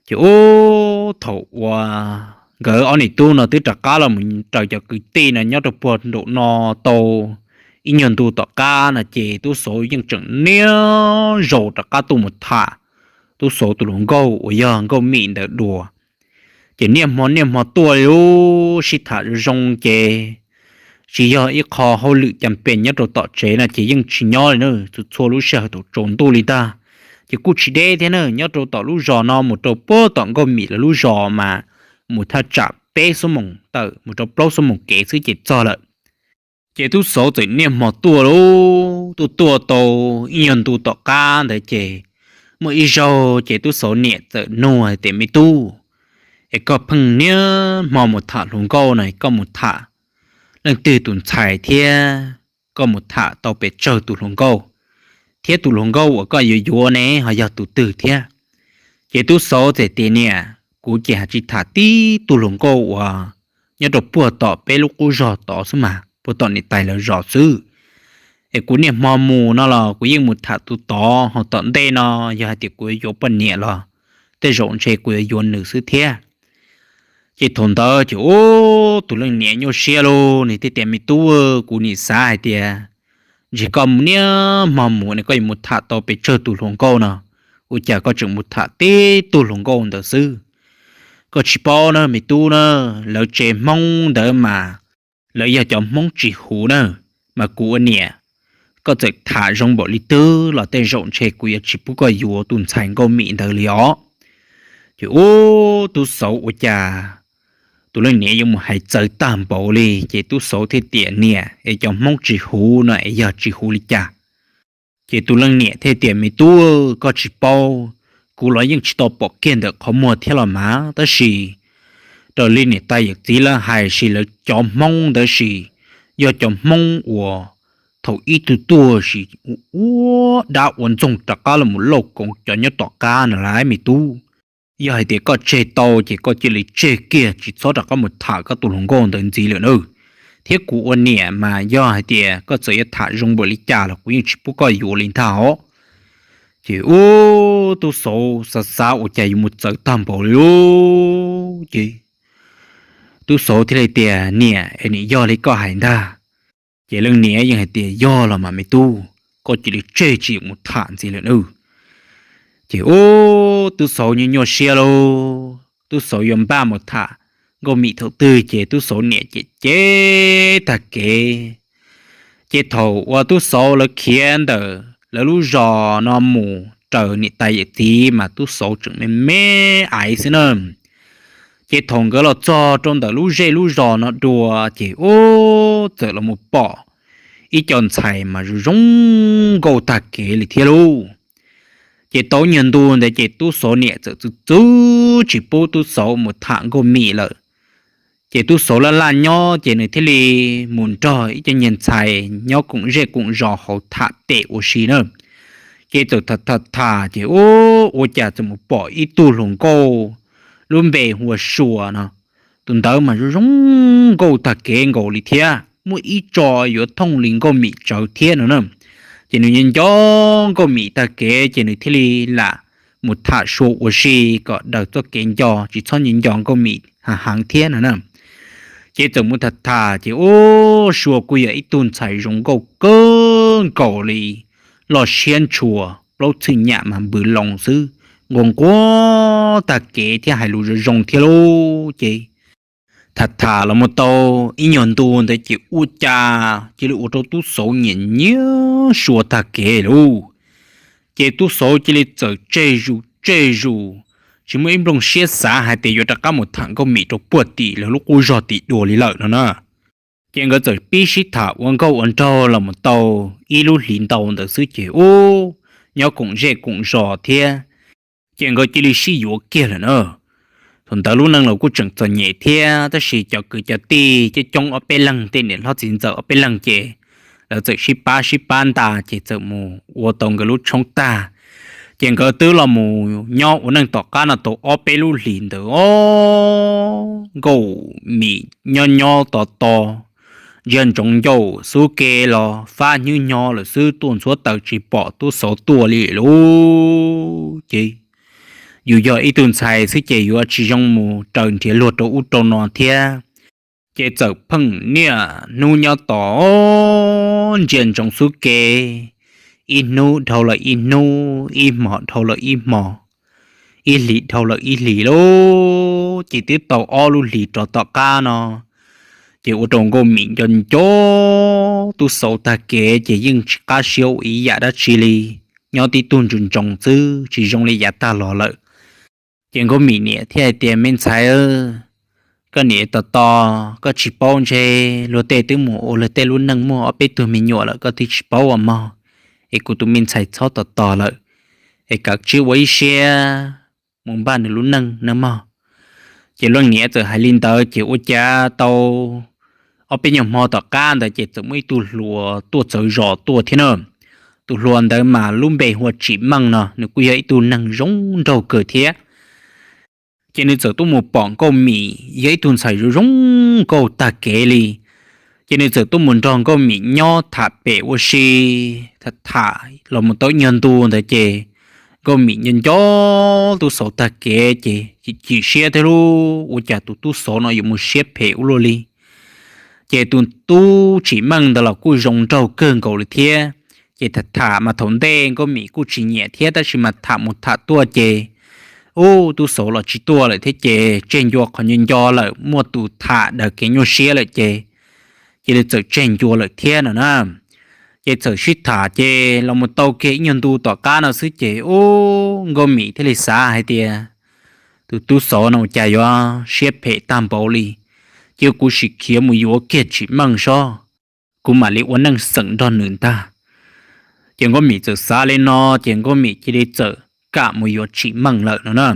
Ces ub, thaum uas nkawd ob niam tub no twb rov qab los mus raws cov kwv tij no nyob rau puag nraum no tau ib nyuag ntu tom qab no ces tub Xauv yeej tseem niaj zaus rov qab tuaj mus tham tub Xauv tus hluas nkauj uas yog Nkauj Mim ntawd dua. Ces niaj hmo niaj hmo tuaj li lub sib tham zoo zoo ces tsis yog ib qho hauj lwm cas pes nyob rau tom tsev no ces yeej tsis nyob li na, txhua txhua lub sij hawm thaum tsaus ntuj li ntag. Ces kuj tsis deb thiab na, nyob rau tom lub zos no mus rau puag tom Nkauj Mim lawv lub zos mas mus thaj tsam peb xuab moos tawm mus rau plaub xuab moos kev xwb ces txog lawm. Ces tub Xauv txawm niaj hmo tuaj lauj, tuaj tuaj tau ib nyuag ntu tom qab ntawd ces muaj ib zaug ces tub Xauv niam txawm nug hais tias, me tub, es koj pheej niaj hmo mus tham hluas nkauj no, koj mus tham leej twg tus ntxhais thiab koj mus tham tau pes tsawg tus hluas nkauj, thiab tus hluas nkauj uas koj yuav yuav ne ho yog tus twg thiab? Ces tub Xauv txawm tias, niam, kuv ces hais tsis tham tib tug hluas nkauj uas nyob rau puag tom peb lub qub zog tod xwb mas, puag tom niam tais lawv zos xwb. Es kuv niaj hmo mus no los kuv yeej mus tham tus tod, ho tom ntej no yog hais tias kuv yuav yuav poj niam los tej zaum ntshe kuv yuav yuav nws xwb thiab. Ces thaum ntawd ces ub, tus leej niam nyuaj siab lauj, nws thiaj tias, me tub, kuv nim xav hais tias ntshe koj niaj hmo mus ne koj yuav mus tham tau pes tsawg tus hluas nkauj no, ua cas koj tseem mus tham tib tug hluas nkauj ntawd xwb? Koj tsis paub na me tub na, lawv tsev Hmoob ntawd mas lawv yog cov Hmoob tsis huv na, mas kuv ua niam, koj txawm tham zoo npaum li twg los tej zaum ntshe kuv yuav tsis pub koj yuav tus ntxhais Nkauj Mim ntawd li os. Ces ub, tub Xauv ua cas tus leej niam yuav mus hais txawv tag npaum li, ces tub Xauv thiaj tias, niam, es cov Hmoob tsis huv no es yog tsis huv li cas? Ces tus leej niam thiaj tias, me tub, koj tsis paub, kuv los yeej tsis tau pom kiag ntawm qhov muag thiab los mas, tab sis raws li niam tais yawm txiv lawv hais sis lawv cov Hmoob ntawd sis yog cov Hmoob uas thaum ib tug tuag sis ua dab ua ntxoog rov qab los lauj koov cov nyob tom qab no lauj me tub. Yog hais tias koj tseg tau ces koj cia li tseg kiag tsis txhob rov qab mus tham koj tus hluas nkauj ntawd ntxiv lawm na. Thiab kuv ua niam mas yog hais tias koj txawm yuav tham zoo npaum li cas los kuv yeej tsis pub koj yuav li ntag os. Ces ub, tub Xauv xav xav ua cas yuav mus txawv tag npaum li lub, ces tub Xauv thiaj li tias, niam, es nim yog li koj hais ntag. Ces leej niam yeej hais tias, Yog los mas me tub, koj cia li tseg tsis mus tham ntxiv lawm nawb. Ces ub, tub Xauv nyuaj nyuaj siab lauj, tub Xauv yuav npaj mus tham Nkauj Mim thaum twg ces tub Xauv niam cem cem tag kev. Ces thaum uas tub Xauv lawv khiav ntawm lawv lub zos no mus raws niam tais yawm txiv mas tub Xauv tseem me me aiv xwb na. Ces thaum nkawd los txog rau ntawm lub zej lub zos no dua ces ub, txawm los mus pom ib co ntxhais mas zoo zoo nkauj tag kev li thiab lauj. Ces tau nyuag ntu ntawd ces tub Xauv niam txawm txwv txwv tsis pub tub Xauv mus tham Nkauj Mim lawm. Ces tub Xauv laj laj nyob ces nws thiaj li mus nrog ib co niag ntxhais nyob koom zej koom zos hauv tham pem ua si na. Ces txawm tham tham tham ces ub, ua cas txawm mus pom ib tug hluas nkauj lub npe hu ua Sua no. Tus ntawd mas zoo zoo nkauj tag kev nkaus li thiab, muaj ib tso yuav thooj li Nkauj Mim tsawv thiab no na. Ces nws nco nco Nkauj Mim tag kev ces nws thiaj li lam mus tham Sua ua si kom daws txoj kev nco tsis txhob nco nco Nkauj Mim heev heev thiab no na. Ces txawm mus tham tham ces ub, Sua kuj yog ib tug ntxhais zoo nkauj kawg nkaus li, loj siab ntshua, plaub txhwj nyam mas npws loo xwb, nquag nquag tag kev thiab hais lus zoo zoo thiab lauj. Ces tham tham los mus tau ib nyuag ntu ntawd ces ua cas cia li ua rau tub Xauv nyiam nyiam Sua tag kev lauj. Ces tub Xauv cia li txawm tseg zus tseg zus, tsis muaj ib nplooj siab xav hais tias yuav rov qab mus tham Nkauj Mim rau puag tim lawv lub qub zog tim dua li lawm no na. Ces nkawd txawm pib sib tham ua nkauj ua nraug los mus tau ib lub hlis ntau ntawd xwb ces ub, nyob koom zej koom zos thiab, ces nkawd cia li sib yuav kiag lawm na. Thaum ntawd lub neej los kuj tseem txom nyem thiab, tab sis cov kwv cov tij coob coob ob peb leeg, tej niam hlob txiv ntxawm ob peb leeg ces lawv txawm sib pab sib pab nta ces txawm mus ua tau nkawd lub tshoob tag. Ces nkawd twb los mus nyob ua neej tom qab no tau ob peb lub hlis ntawd os, Nkauj Mim nyob nyob tos tos, ntsia ntsoov ncauj xub ke los fab hnyo nyo lawm xwb, tuaj ntxhuav taws tsis pom tub Xauv tuaj li lauj. Ces yus yog ib tug ntxhais xwb ces yuav tsis zoo mus raws nrhiav luag rau ub rau no thiab. Ces txawm pheej niaj hnub nyob tos, ntsia ntsoov xub ke, ib hnub dhau lawm ib hnub, ib hmos dhau lawm ib hmos, ib hlis dhau lawm ib hlis lauj. Ces twb tau ob lub hlis rov tom qab no, ces ua rau Nkauj Mim nco nco tub Xauv tag kev ces yeej tsis qab siab ua ib yam dab tsi li, nyob tib tug ntsoov ntsoov xwb tsis zoo li yav tag los lawm. Ces Nkauj Mim niam thiaj hais tias, Me ntxhais, koj niam tos tos, koj tsis paub ntshe luag tej twb mus ua luag tej lub neej muaj ob peb tug me nyuam lawm koj thiaj tsis paub os mog. Es kuv tus me ntxhais txhob tos tos lawm, es kav tsij ua ib siab mus npaj nws lub neej nawb mog. Ces leej niam txawm hais li ntawd ces ua cas tau ob peb nyuag hmo tom qab ntawd ces txawm muaj ib tug hluas tuaj txawv zos tuaj thiab na. Tus hluas ntawd mas lub npe hu ua Tsim Meej no, nws kuj yog ib tug neeg zoo nraug kawg thiab. Ces nws txawm tuaj mus pom Nkauj Mim yog ib tug ntxhais zoo zoo nkauj tag kev li. Ces nws txawm tuaj mus nrog Nkauj Mim nyob tham pem ua si, tham tham los mus tau ib nyuag ntu ntawd ces Nkauj Mim nco nco tub Xauv tag kev ces chim chim siab thiab lauj, ua cas tus tub Xauv no yuav mus siab phem ua luaj li. Ces tus tub Tsim Meej ntawd los kuj zoo nraug kawg nkaus li thiab. Ces tham tham mas thaum ntej Nkauj Mim kuj tsis nyiam thiab, tab sis mas tham mus tham tuaj ces ub, tub Xauv los tsis tuaj lawm thiab ces tseg ncua qhov nco nco lawm, muaj tus tham daws kev nyuaj siab lawm ces cia li txawm tseg ncua lawm thiab no na. Ces txawm sib tham ces los mus tau kiag ib nyuag ntu tom qab no xwb ces ub, Nkauj Mim thiaj li xav hais tias, Tus tub Xauv no ua cas yuav siab phem tag npaum li, cia kuv sim khiav mus yuav kiag Tsim Meej sob, kuv mam li ua neej xeem nrog nws ntag. Ces Nkauj Mim txawm xav li no ces Nkauj Mim cia li txawm kam mus yuav Tsim Meej lawm no na.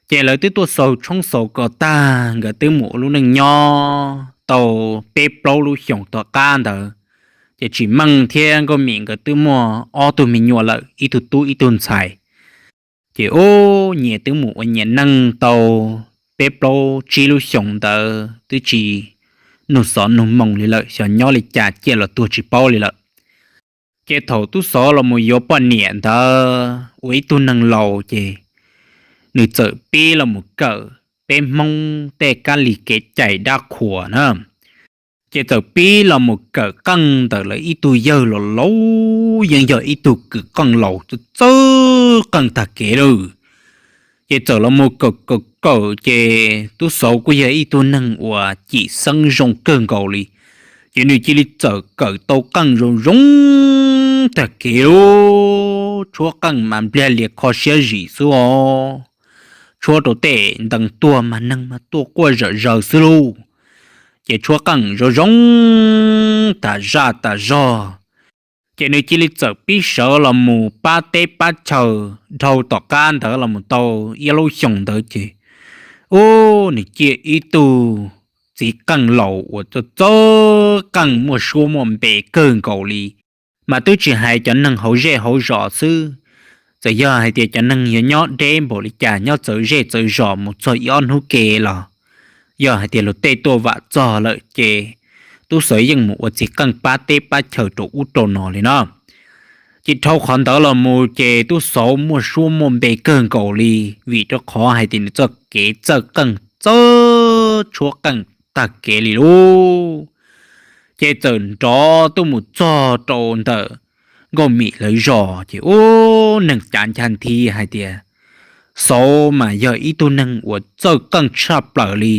Ces lawv twb tuaj xaus tshoob xaus kos tag, nkawd twb mus ua lub neej nyob tau peb plaub lub xyoos tom qab ntawd, ces Tsim Meej thiab Nkauj Mim nkawd twb muaj ob tug me nyuam lawm, ib tug tub ib tug ntxhais. Ces ub, nyias twb mus ua nyias neej tau peb plaub tsib lub xyoos ntawd twb tsis nug xov nug moo li lawm, xyov nyob li cas ciaj los tuag tsis paub li lawm. Ces thaum tub Xauv los mus yuav poj niam ntawd ua ib tug neeg laus ces nws txawm pib los mus kawm peb Hmoob tej kab li kev cai dab qhuas na. Ces txawm pib los mus kawm qeej ntawm lawv ib tug yawg laus laus, yeej yog ib tug kws qeej laus txawj qeej tag kev lawm. Ces txawm los mus kawm kawm kawm ces Tub Xauv kuj yog ib tug neeg uas cim xeeb zoo kawg nkaus li. Ces nws cia li txawm kawm tau qeej zoo zoo tag kev lub, tshuab qeej mas npliag lias kho siab zim xwb os. Tshuab rau tej ntees tuag mas neeg mas tuaj quaj zom zaws xwb lauj. Ces tshuab qeej zoo zoo tas zaj tas zog, ces nws cia li txawm pib sawv los mus pab teb pab chaw. Dhau tom qab ntawd los mus tau ib lub xyoos ntawd ces, ub, nws ciaj ib tug txiv qeej laus uas txawj txawj qeej muaj suab muaj npe kawg nkaus li. Mas twb tsis hais cov neeg hauv zej hauv zos xwb, txawm yog hais tias cov neeg yog nyob deb npaum li cas, nyob txawv zej txawv zos mus txog ib ob hnub ke los yog hais tias luag tej tuaj vam txog lawm ces Tub Xauv yeej mus ua txiv qeej pab teb pab chaw rau ub rau no li no. Ces dhau qhov ntawd los mus ces Tub Xauv muaj suab muaj npe kawg nkaus li, vim rau qhov hais tias nws txoj kev txawj qeej txawj tshuab qeej tag kev li lub. Ces txawm nrov tuaj mus txog rau ntawm Nkauj Mim lawv zos ces ub, neeg cav ncha nthi hais tias Xauv mas yog ib tug neeg uas txawj qeej tshaj plaws li.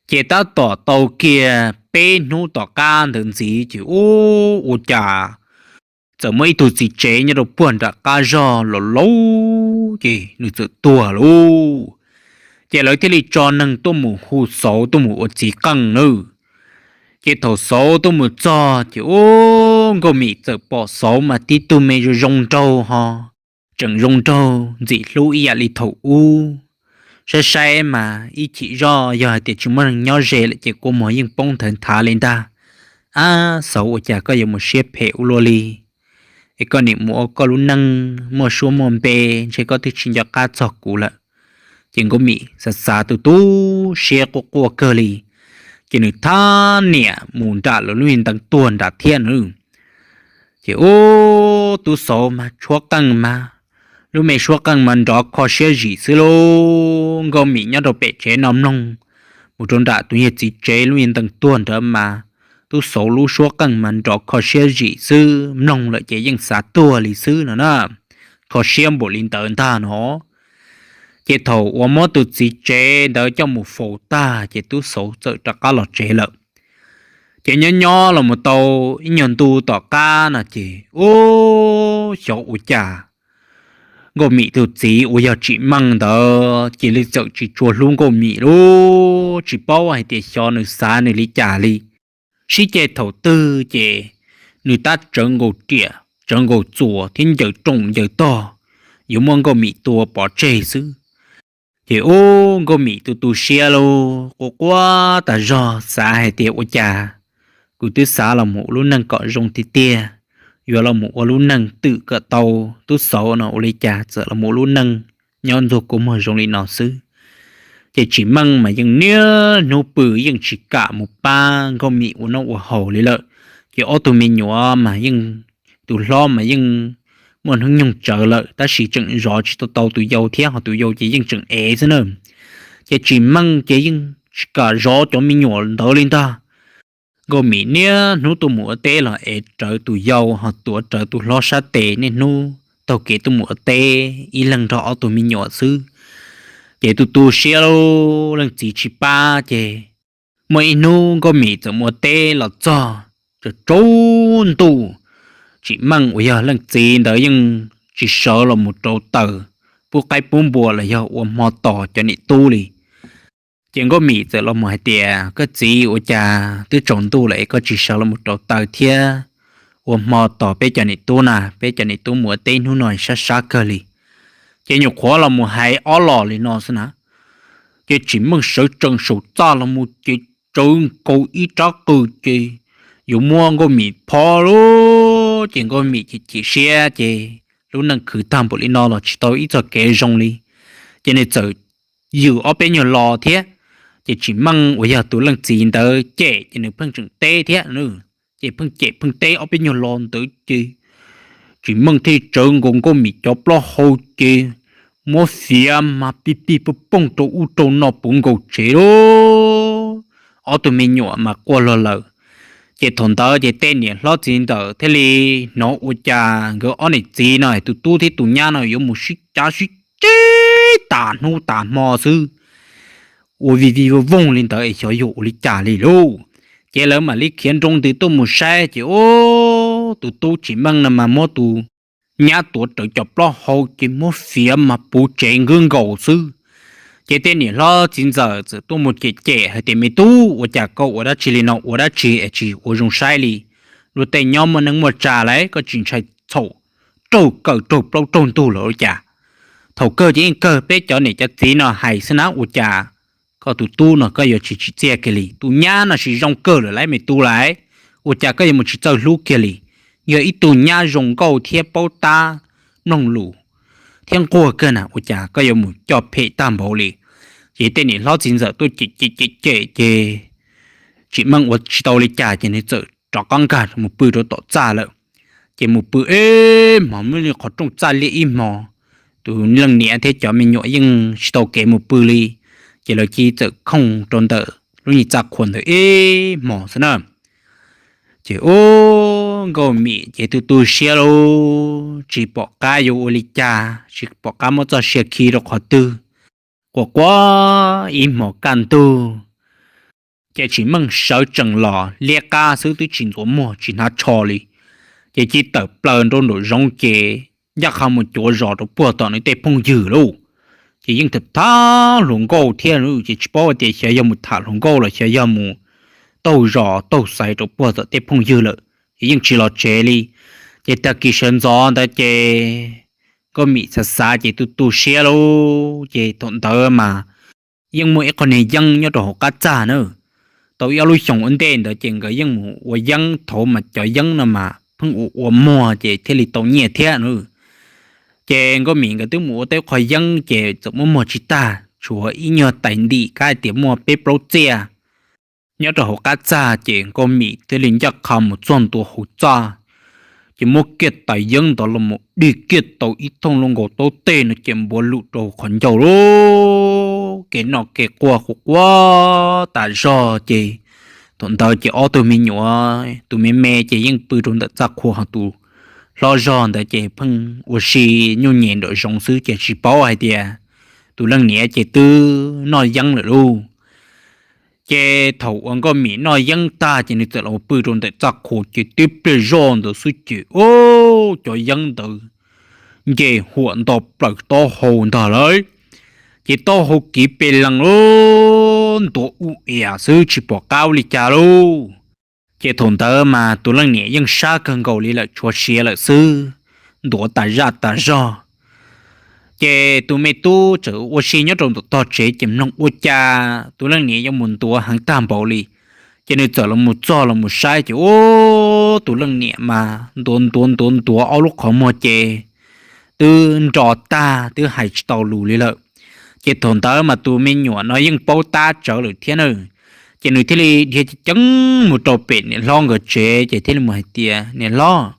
Ces tab tom tau kiag peb hnub tom qab ntawd ntxiv ces ub, ua cas txawm muaj ib tug txiv tsev nyob rau puag nram qab zog laus laus ces nws txawm tuag lub. Ces lawv thiaj li tso neeg tuaj mus hu Xauv tuaj mus ua txiv qeej nawb. Ces thaum Xauv tuaj mus txog ces ub, Nkauj Mim txawm pom Xauv mas tib tug me zoo zoo nraug ho tseem zoo nraug ntxim hlub ib yam li thaum ub. Saib saib mas ib chim zoj yog hais tias tsis muaj neeg nyob ze lawm ces kua muag yeej poob nthawv nthav li ntag. Ab Xauv, ua cas koj yuav mus siab phem ua luaj li? Es koj nim mus ua koj lub neej muaj suab muaj npe, ntshe koj twb tsis nco qab txog kuv lawm. Ces Nkauj Mim xav xav tu tu siab quaj quaj kawg li, ces nws thab niam mus nram lawv lub ntees tuag nram thiab na. Ces ub, Tub Xauv mas tshuab qeej mas, lub me suab qeej mas nrov kho siab zim xwb lauj. Nkauj Mim nyob rau pem tsev no mloog mus rau nram tus yawg txiv tsev lub ntees tuag nrad mas, Tub Xauv lub suab qeej mas nrov kho siab zim xwb, mloog lawm ces yeej xav tuag li xwb no na. Kho siab npaum li ntawd ntag no. Ces thaum uas muab tus txiv tsev ntawd coj mus faus tag ces Tub Xauv txawm rov qab los tsev lawm. Ces nyob nyob los mus tau ib nyuag ntu tom qab no ces ub, xyov ua cas Nkauj Mim tus txiv uas yog Tsim Meej ntawd cia li txawm tsis tshua hlub Nkauj Mim lub, tsis paub hais tias xyov nws xav nws li cas li. Sib ceg thaum twg ces nws tab tsawv nkaus riam tsawv nkaus txuas thiab ncaws rooj ncaws tog yuav muab Nkauj Mim tua pov tseg xwb. Ces ub, Nkauj Mim tu tu siab lauj, quaj quaj tas zog xav hais tias ua cas kuv twb xav los mus ua lub neej kom zoo tiag tiag, yuav los mus ua lub neej twm kom tau Tub Xauv no, ua li cas txawm los mus ua lub neej nyob ntxuag kua muag zoo li no xwb. Ces Tsim Meej mas yeej niaj hnub pw yeej tsis kam mus pab Nkauj Mim ua noj ua haus li lawm. Ces ob tug me nyuam mas yeej, tus hlob mas yeej muaj hnub nyoog tsawv lawm tab sis tseem zov tsis tau tau tus yau thiab, ho tus yau ces yeej tseem ev xwb na. Ces Tsim Meej ces yeej tsis kam zov cov me nyuam ntawd li ntag. Nkauj Mim niaj hnub tuaj mus ua teb los ev rawv tus yau ho tuav rawv tus hlob sab tes niaj hnub taug kev tuaj mus ua teb ib leeg nrog ob tug me nyuam xwb. Ces tu tu siab lauj, leej txiv tsis pab ces muaj ib hnub Nkauj Mim txawm mus ua teb los txog, tsaus ntuj, Tsim Meej uas yog leej txiv ntawd yeej tsis sawv los mus rauv taws, pub qaib pub npua los yog ua hmo tos cov niam tub li. Ces Nkauj Mim txawm los mus hais tias, Koj txiv, ua cas twb tsaus ntuj lawm es koj tsis sawv los mus rauv taws thiab ua hmo tos peb cov niam tub na? Peb cov niam tub mus ua teb hnub no sab sab kawg li. Ces nyuam qhuav los mus hais ob los li no xwb na, ces Tsim Meej sawv tsees saum txaj los mus ces tsawv nkaus ib rab qws ces yuav muab Nkauj Mim pho lawm. Ces Nkauj Mim chim chim siab ces lub neej khwv tag npaum li no los tsis tau ib txoj kev zoo li. Ces nws txawm ywm ob peb nyuag lo thiab. Ces Tsim Meej uas yog tus leej txiv ntawd cem ces nws pheej tseem teb thiab, ces pheej cem pheej teb ob peb nyuag lo ntawd ces Tsim Meej thiaj tsawv nkaus Nkauj Mim cov plaub hau ces muab fiav mas pig pig pooj pooj rau ub rau no puv nkaus tsev lawm. Ob tug me nyuam mas quaj luag lawm, Ces thaum ntawd ces tej niam hlob txiv ntxawm thiaj li hnov ua cas nkawd ob niam txiv no tus tub thiab tus nyab no yuav mus sib cav sib ceg tas hnub tas hmo xwb, ua vij vij voog voog li ntawd es xyov yog ua li cas li lauj. Ces lawv mam li khiav nroo ntws tuaj mus saib ces ub, tus tub tsis meej no mas muab tus nyab tuav rawv cov plaub hau ces muab fiav mas puv tsev nkwb nkaus xwb. Ces tej niam hlob txiv ntxawm txawm tuaj mus cem cem hais tias, Me tub, ua cas koj ua dab tsi li no, ua dab tsi es tsis ua zoo saib li? Luag tej nyob muaj neej muaj tsa lawm, koj tsis ntshai txhaum raug kaw raug plaub raug ntug lawm ua cas? Thaum kawg ces yeej kawg peb cov niam cov txiv no hais xwb na, ua cas koj tus tub no koj yuav tsis tsim txiaj kiag li? Tus nyab no sis zoo kawg lawm lauj me tub lauj, ua cas koj yuav mus tsis txawj hlub kiag li? Yog ib tug nyab zoo nkauj thiab paub tab mloog lus thiab nquag kawg na, ua cas koj yuav mus coj phem tag npaum li? Ces tej niam hlob txiv ntxawm tuaj cem cem cem cem ces tsis meej ua tsis tau li cas ces nws txawm rov qab nkag mus pw rau tom txaj lawm. Ces mus pw ib hmos, muaj li qhov rooj txaj liaj ib hmos, tus leej niam thiab cov me nyuam yeej tsis tau kev mus pw li. Ces lawv cia li txawm khooj rau ntawm lub niag txaj qhua ntawd ib hmos xwb na. Ces ub, Nkauj Mim ces tu tu siab lauj, tsis pom qab yuav ua li cas, tsis pom qab muab txoj sia khi rau qhov twg. Quaj quaj ib hmos kaj ntug, ces tsis meej sawv tsees los liab qab xwb, twb tsis ntxuav muag tsis hnav tsho li. Ces cia li tawm plaws nraum zoov ces ncaj qha mus cuav zos rau puag tom nws tej phooj ywg lauj. Ces yeej tham tham hluas nkauj thiab, ces tsis paub hais tias xyov yog mus tham hluas nkauj los xyov yog mus taug zos taug xaiv rau puag tom tej phooj ywg lawm, ces yeej tsis los tsev li. Ces tag kis sawv ntxov ntawd ces Nkauj Mim xav xav ces tu tu siab lauj, ces thaum ntawd mas yeej muaj ib qho niag yeeb nyob rau hauv qab txaj na. Tau ib ob lub xyoos ua ntej ntawd ces nkawd yeej mus ua yeeb, thaum mas cov yeeb no mas pheej ua ua muag ces thiaj li tau nyiaj thiab na. Ces Nkauj Mim nkawd twb mus ua tau ib qho yeeb ces txawm muab muag tsis tag, tshuav ib nyuag tais ntim kab hais tias muaj peb plaub txiaj nyob rau hauv qab txaj, ces Nkauj Mim thiaj li ncaj qha mus txog ntua hauv txaj, ces muab kiag tais yeeb ntawd los mus dig kiag tau ib thooj lub nkaus taub teg no ces npuav lum rau qhov ncauj lauj. Kev noj kev quaj quaj quaj tas zog ces thaum ntawd ces ob tug me nyuam, tus me me ces yeej pw rau ntawm txaj qhua, ho tus hlob zog ntawd ces pheej ua si nyuj nyem nraum zoov xwb ces tsis paub hais tias tus leej niam ces twb noj yeeb lawm lauj. Ces thaum uas Nkauj Mim noj yeeb tag ces nws txawm los pw rau ntawm txaj qhua ces tib pliag zoj ntawd xwb ces ub, cov yeeb ntawd nce huam nto plaws taub hau ntag lauj. Ces taub hau kiv pes lees lauj, ntuav ub iam xwb tsis pom qab ua li cas lauj. Ces thaum ntawd mas tus leej niam yeej sab kawg nkaus li lawm, tshuav siav lawm xwb, ntuav tas zaj tas zog. Ces tus me tub txawm ua si nyob rau ntawm tog tsev ces mloog ua cas tus leej niam yuav mus ntuav heev tag npaum li. Ces nws txawm los mus txog los mus saib ces ub, tus leej niam mas ntuav ntuav ntuav ntuav ob lub qhov muag ces twb nro tag, twb hais tsis tau lus li lawm. Ces thaum ntawd mas tus me nyuam no yeej paub tab tsawv lawm thiab na. Ces nws thiaj li dhia ceev ceev mus rau pem niam hlob nkawd tsev ces thiaj li mus hais tias, Niam hlob,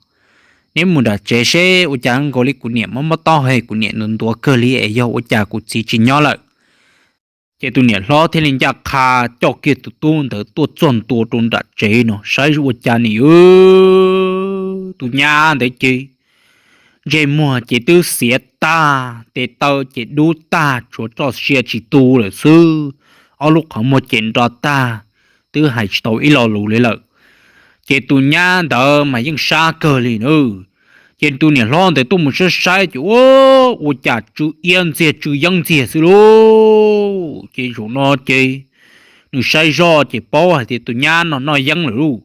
neb mus nram tsev seb ua cas nkaus li kuv niam mob mob taub hau, kuv niam ntuav ntuav kawg li es yog ua cas kuv txiv tsis nyob lawm? Ces tus niam hlob thiaj li ncaj qha coj kiag tus tub ntawd tuaj txog ntua rau nram tsev no saib ua cas nim tus nyab ntawd ces ntsej muag ces twb xiav tag, tes taw ces dub tag, tshuav txoj sia tsis tu lawm xwb, ob lub qhov muag ces nro tag, twb hais tsis tau ib lo lus li lawm. Ces tus nyab ntawd mas yeej sab kawg li na. Ces tus niam hlob ntawd tuaj mus saib saib ces ua, ua cas tsw iab ntxiag tsw yeeb ntxiag xwb lauj. Ces zaum no ces nws saib zoj ces paub hais tias tus nyab no noj yeeb lawm lauj.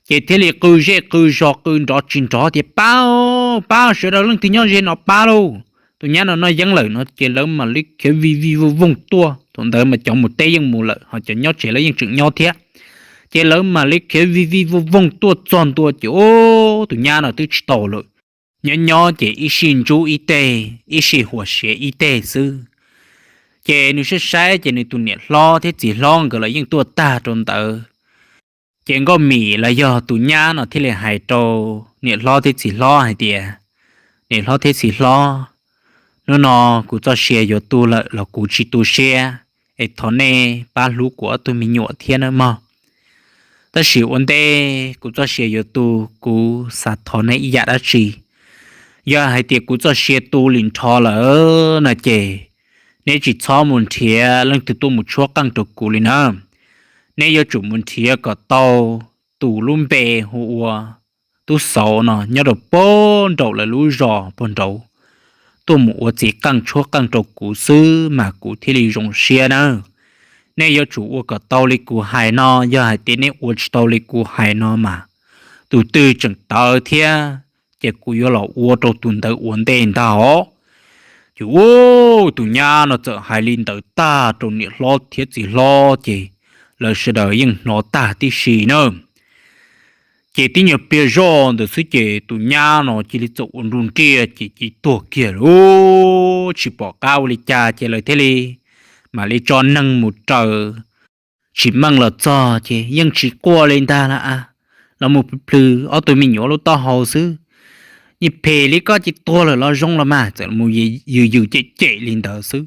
Ces thiaj li qw zej qw zos qw nrov tsis nrov tias, Pab, pab, sawv daws leej twg nyob ze no pab lauj, tus nyab no noj yeeb lawm no. Ces lawv mam li khiav vij vij voog voog tuaj. Thaum ntawd mas cov mus teb yeej mus lawm, ho cov nyob tsev lawv yeej tseem nyob thiab. Ces lawv mam li khiav vij vij voog voog tuaj txog ntua ces ub, tus nyab no twb tsis tau lawm. Nyob nyob ces ib sij ntsub ib teg, ib sij huas siav ib teg xwb. Ces nws saib saib ces nws tus niam hlob thiab txiv hlob nkawd los yeej tuaj tag rau ntawd. Ces Nkauj Mim los yog tus nyab no thiaj li hais rau niam hlob thiab txiv hlob hais tias, Niam hlob thiab txiv hlob, hnub no kuv txoj sia yuav tu lawm los kuv tsis tu siab, es thov nej pab hlub kuv ob tug me nyuam thiab nawb mog. Tab sis ua ntej kuv txoj sia yuav tu, kuv xav thov neb ib yam dab tsi. Yog hais tias kuv txoj sia tu li nrho lawm no ces neb tsis txhob mus nrhiav leej twg tuaj mus tshuab qeej rau kuv li na. Neb yuav tsum mus nrhiav kom tau tus lub npe hu ua Tub Xauv no nyob rau puag nraum lawv lub zos puag nraud, tuaj mus ua txiv qeej tshuab qeej rau kuv xwb mas kuv thiaj li zoo siab na. Nej yuav tsum ua kom tau li kuv hais no, yog hais tias nej ua tsis tau li kuv hais no mas tus twg tseem tawv thiab ces kuv yuav los ua rau tus ntawd ua ntej ntag os. Ces ub, tus nyab no txawm hais li ntawd tag rau niam hlob thiab txiv hlob ces lawv sawv daws yeej hnov tag tib si na. Ces tib nyuag pliag zoj ntawd xwb ces tus nyab no cia li txawm ua nruj nriaj ces cia li tuag kiag lawm. Tsis pom qab ua li cas ces lawv thiaj li mam li tso neeg mus raws tsis meej los txog ces yeej tsis quaj li ntag lauj. Los mus plhws plhws ob tug me nyuam lub taub hau xwb. Yeej phem li koj ces tuag lawm los zoo los mas, txawm mus yws yws cem cem li ntawd xwb.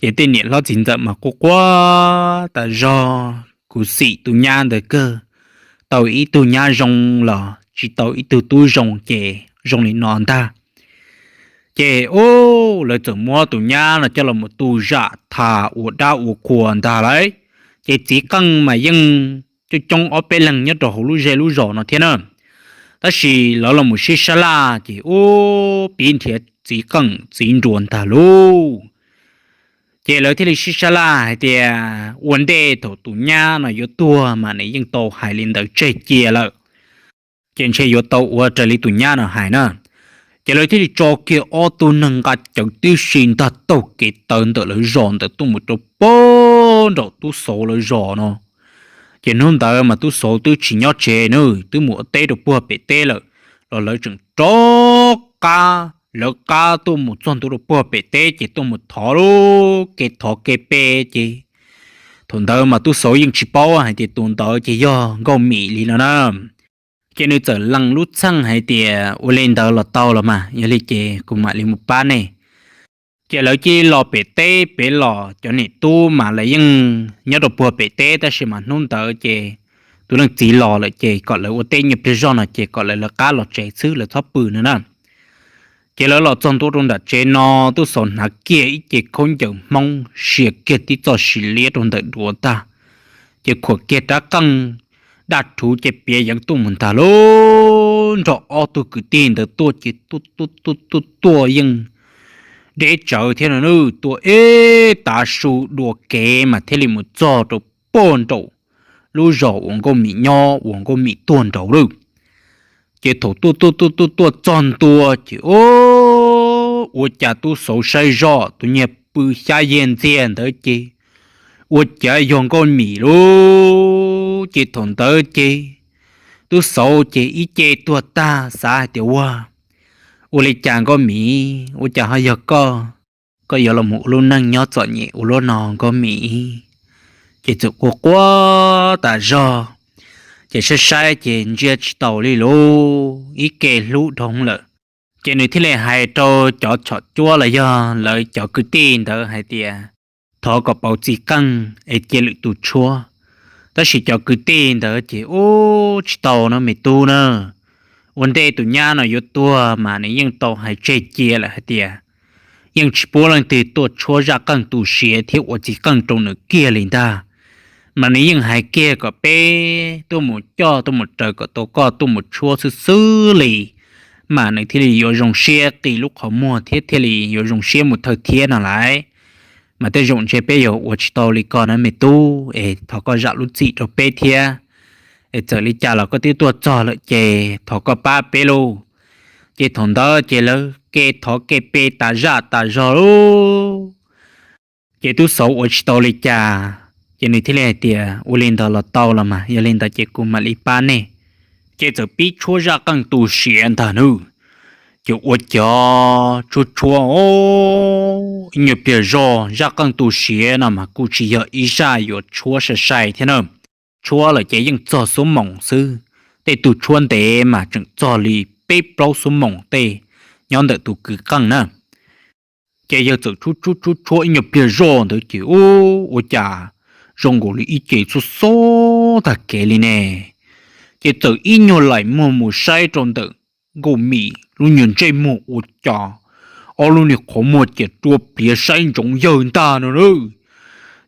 Ces tej niam hlob txiv ntxawm mas quaj quaj tas zog, kuv xim tus nyab ntawd kawg, tau ib tug nyab zoo los tsis tau ib tug tub zoo ces zoo li no ntag. Ces ub, lawv txawm muab tus nyab no coj los mus tu zam tham ua dab ua qhua ntag lauj. Ces txiv qeej mas yeej coob coob ob peb leeg nyob rau hauv lub zej lub zos no thiab na. Tab sis lawv los mus sib sab laj ces ub, pib nrhiav txiv qeej txiv nruas ntag lauj. Ces lawv thiaj li sib sab laj hais tias ua ntej thaum tus nyab no yuav tuag mas nws yeej tau hais li ntawd tseg cia lawm, ces ntshe yuav tau ua raws li tus nyab no hais na. Ces lawv thiaj li tso kiag ob tug neeg nqa cawv tib si nrog taug kev tawm ntawm lawv zos ntawd tuaj mus rau puag nraum Tub Xauv lawv zos no. Ces hnub ntawd mas Tub Xauv twb tsis nyob tsev na, twb mus ua teb rau puag pem teb lawm, los lawv tseem rov qab lawv qab tuaj mus txog ntua rau puag pem teb ces tuaj mus thov lub kev thov kev pe ces thaum ntawd mas Tub Xauv yeej tsis paub hais tias tus ntawd ces yog Nkauj Mim li no na. Ces nws txawm lees lub txheej hais tias ua li ntawd los tau los mas, yog li ces kuv mam li mus pab nej. Ces lawv cia li los pem teb pem los, cov niam tub mas lawv yeej nyob rau puag pem teb, tab sis mas hnub ntawd ces tus leej txiv los lawm ces kom lawv ua teb nyuag pliag zog no ces kom lawv lawv qab los tsev xwb, lawv txhob pw no na. Ces lawv los txog ntua rau nram tsev no, Tub Xauv hnav kiag ib ce khaub ncaws Hmoob, sia kiag tib txoj sis liab rau ntawm duav tag, ces khuam kiag rab qeej daj rhuv ces piav yeev tuaj mus ntag lauj. Nrog ob tug kwv tij ntawd tuaj ces tuaj tuaj tuaj tuaj tuaj yeej deb tsawv thiab no, tuaj ib tav su dua kev mas thiaj li mus txog rau puag nraum lub zos uas Nkauj Mim nyob uas Nkauj Mim tuag nraud lawm. Ces thaum tuaj tuaj tuaj tuaj tuaj txog ntua ces ua cas Tub Xauv saib zoj tus niag pw xyab yeg ntxiag ntawd ces ua cas yog Nkauj Mim lauj. Ces thaum ntawd ces Tub Xauv ces ib ce tuag tag xav hais tias ua, ua li cas Nkauj Mim, ua cas ho yog koj, koj yuav los mus ua lub neej nyob txom nyem ua luaj no Nkauj Mim? Ces txawm quaj quaj tas zog, ces saib saib ces ntsia tsis taus li lauj, ib ke hlub dhau lawm. Ces nws thiaj li hais rau cov chom cuab los yog lawv cov kwv tij ntawd hais tias thov kom pauv txiv qeej es cia lwm tus tshuab. Tab sis cov kwv tij ntawd ces ub, tsis tau no me tub na, ua ntej tus nyab no yuav tuag mas nws yeej tau hais tseg cia lawm hais tias yeej tsis pub leej twg tuaj tshuab zaj qeej tu siav thiab ua txiv qeej rau nws kiag li ntag. Mas nws yeej hais kiag kom peb tuaj mus coj tuaj mus raws kom tau koj tuaj mus tshuab xwb xwb li, mas nws thiaj li yuav zoo siab qi lub qhov muag thiab thiaj li yuav zoo siab mus thawj thiab no lauj. Mas tej zaum ntshe peb yuav ua tsis tau li ko na me tub, es thov koj zam lub txim rau peb thiab. Es txawm li cas los koj twb tuaj txog lawm ces thov koj pab peb lauj. Ces thaum ntawd ces lawv ke thov ke pe tas zaj tas zog lauj. Ces Tub Xauv ua tsis tau li cas, ces nws thiaj li hais tias ua li ntawd los tau los mas, yog li ntawd ces kuv mam li pab nej. Ces txawm pib tshuab zaj qeej tu siav ntag nawb. Ces ua cas tshuab tshuab ib nyuag pliag zog zaj qeej tu siav no mas kuj tsis yog ib zaj yuav tshuab sai sai thiab na. Tshuab lawm ces yeej txog xuab moos xwb, tej tug tshuab ntev mas tseem txog li peb plaub xuab moos tej nyob ntawm tus kwv qeej na. Ces yawg txawm tshuab tshuab tshuab tshuab ib nyuag pliag zoj ntawd ces ua cas zoo nkaus li ib ce txhua xob tag kev li ne. Ces txawm ib nyuag laim muag mus saib rau ntawm Nkauj Mim lub nyuag ntsej muag ua cas ob lub niag qhov muag ces rua pliav saib ntsoov yawg ntag no na.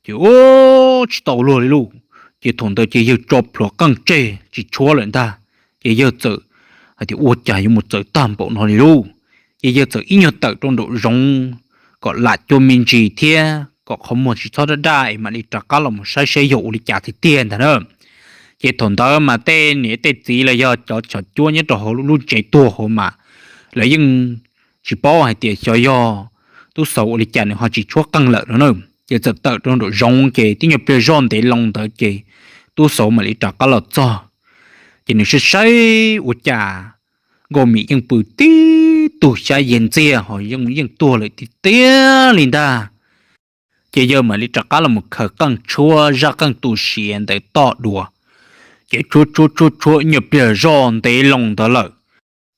Ces ua tsis tau luag li lauj. Ces thaum ntawd ces yawg tso plhuav qeej tseg tsis tshuab lawm ntag. Ces yawg txawm hais tias ua cas yuav mus txawv tag npaum no li lauj. Ces yawg txawm ib nyuag tawm rau nraum zoov kom lam cua me ntsis thiab kom qhov muag tsis txhob daj daj es mam li rov qab los mus saib saib yog ua li cas tiag tiag ntag na. Ces thaum ntawd mas tej niam tej txiv los yog cov xyom cuab nyob rau hauv lub tsev tuag hauv mas lawv yeej tsis paub hais tias xyov yog tub xauv ua li cas nws ho tsis tshuab qeej lawm no na. Ces txawm tawm rau nraum zoov ces tib nyuag pliag zoj ntev loo ntawd ces tub xauv mam li rov qab los txog. Ces nws saib saib ua cas Nkauj Mim yeej pw tib tug xyab yeg ntxiag ho yeej tuag lawm tiag tiag li ntag. Ces yawg mam li rov qab los mus khaws qeej tshuab zaj qeej tu siav ntawd toj dua. Ces tshuab tshuab tshuab tshuab ib nyuag pliag zoj ntev loo ntawd lawm,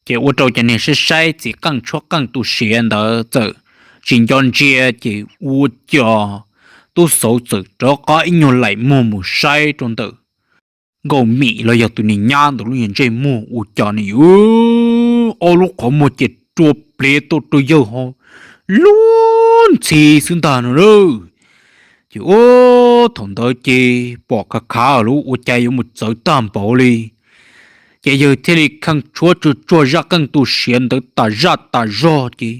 ces ua rau cov niag saib saib txiv qeej tshuab qeej tu siav ntawd txawm tsis nco ntsia ces ua cas tub xauv txawm rov qab ib nyuag laim muag mus saib rau ntawm Nkauj Mim los yog tus niag nyab ntawd lub nyuag ntsej muag ua cas nws yuav ob lub qhov muag ces rua pliav tuaj rau yawg ho lub ntxhi xwb ntag no na. Ces ua thaum ntawd ces pom khav khav lub ua cas yuav mus txawv tag npaum li. Ces yawg thiaj li kheej tshuab tsuag tsuag zaj qeej tu siav ntawd tas zaj tas zog ces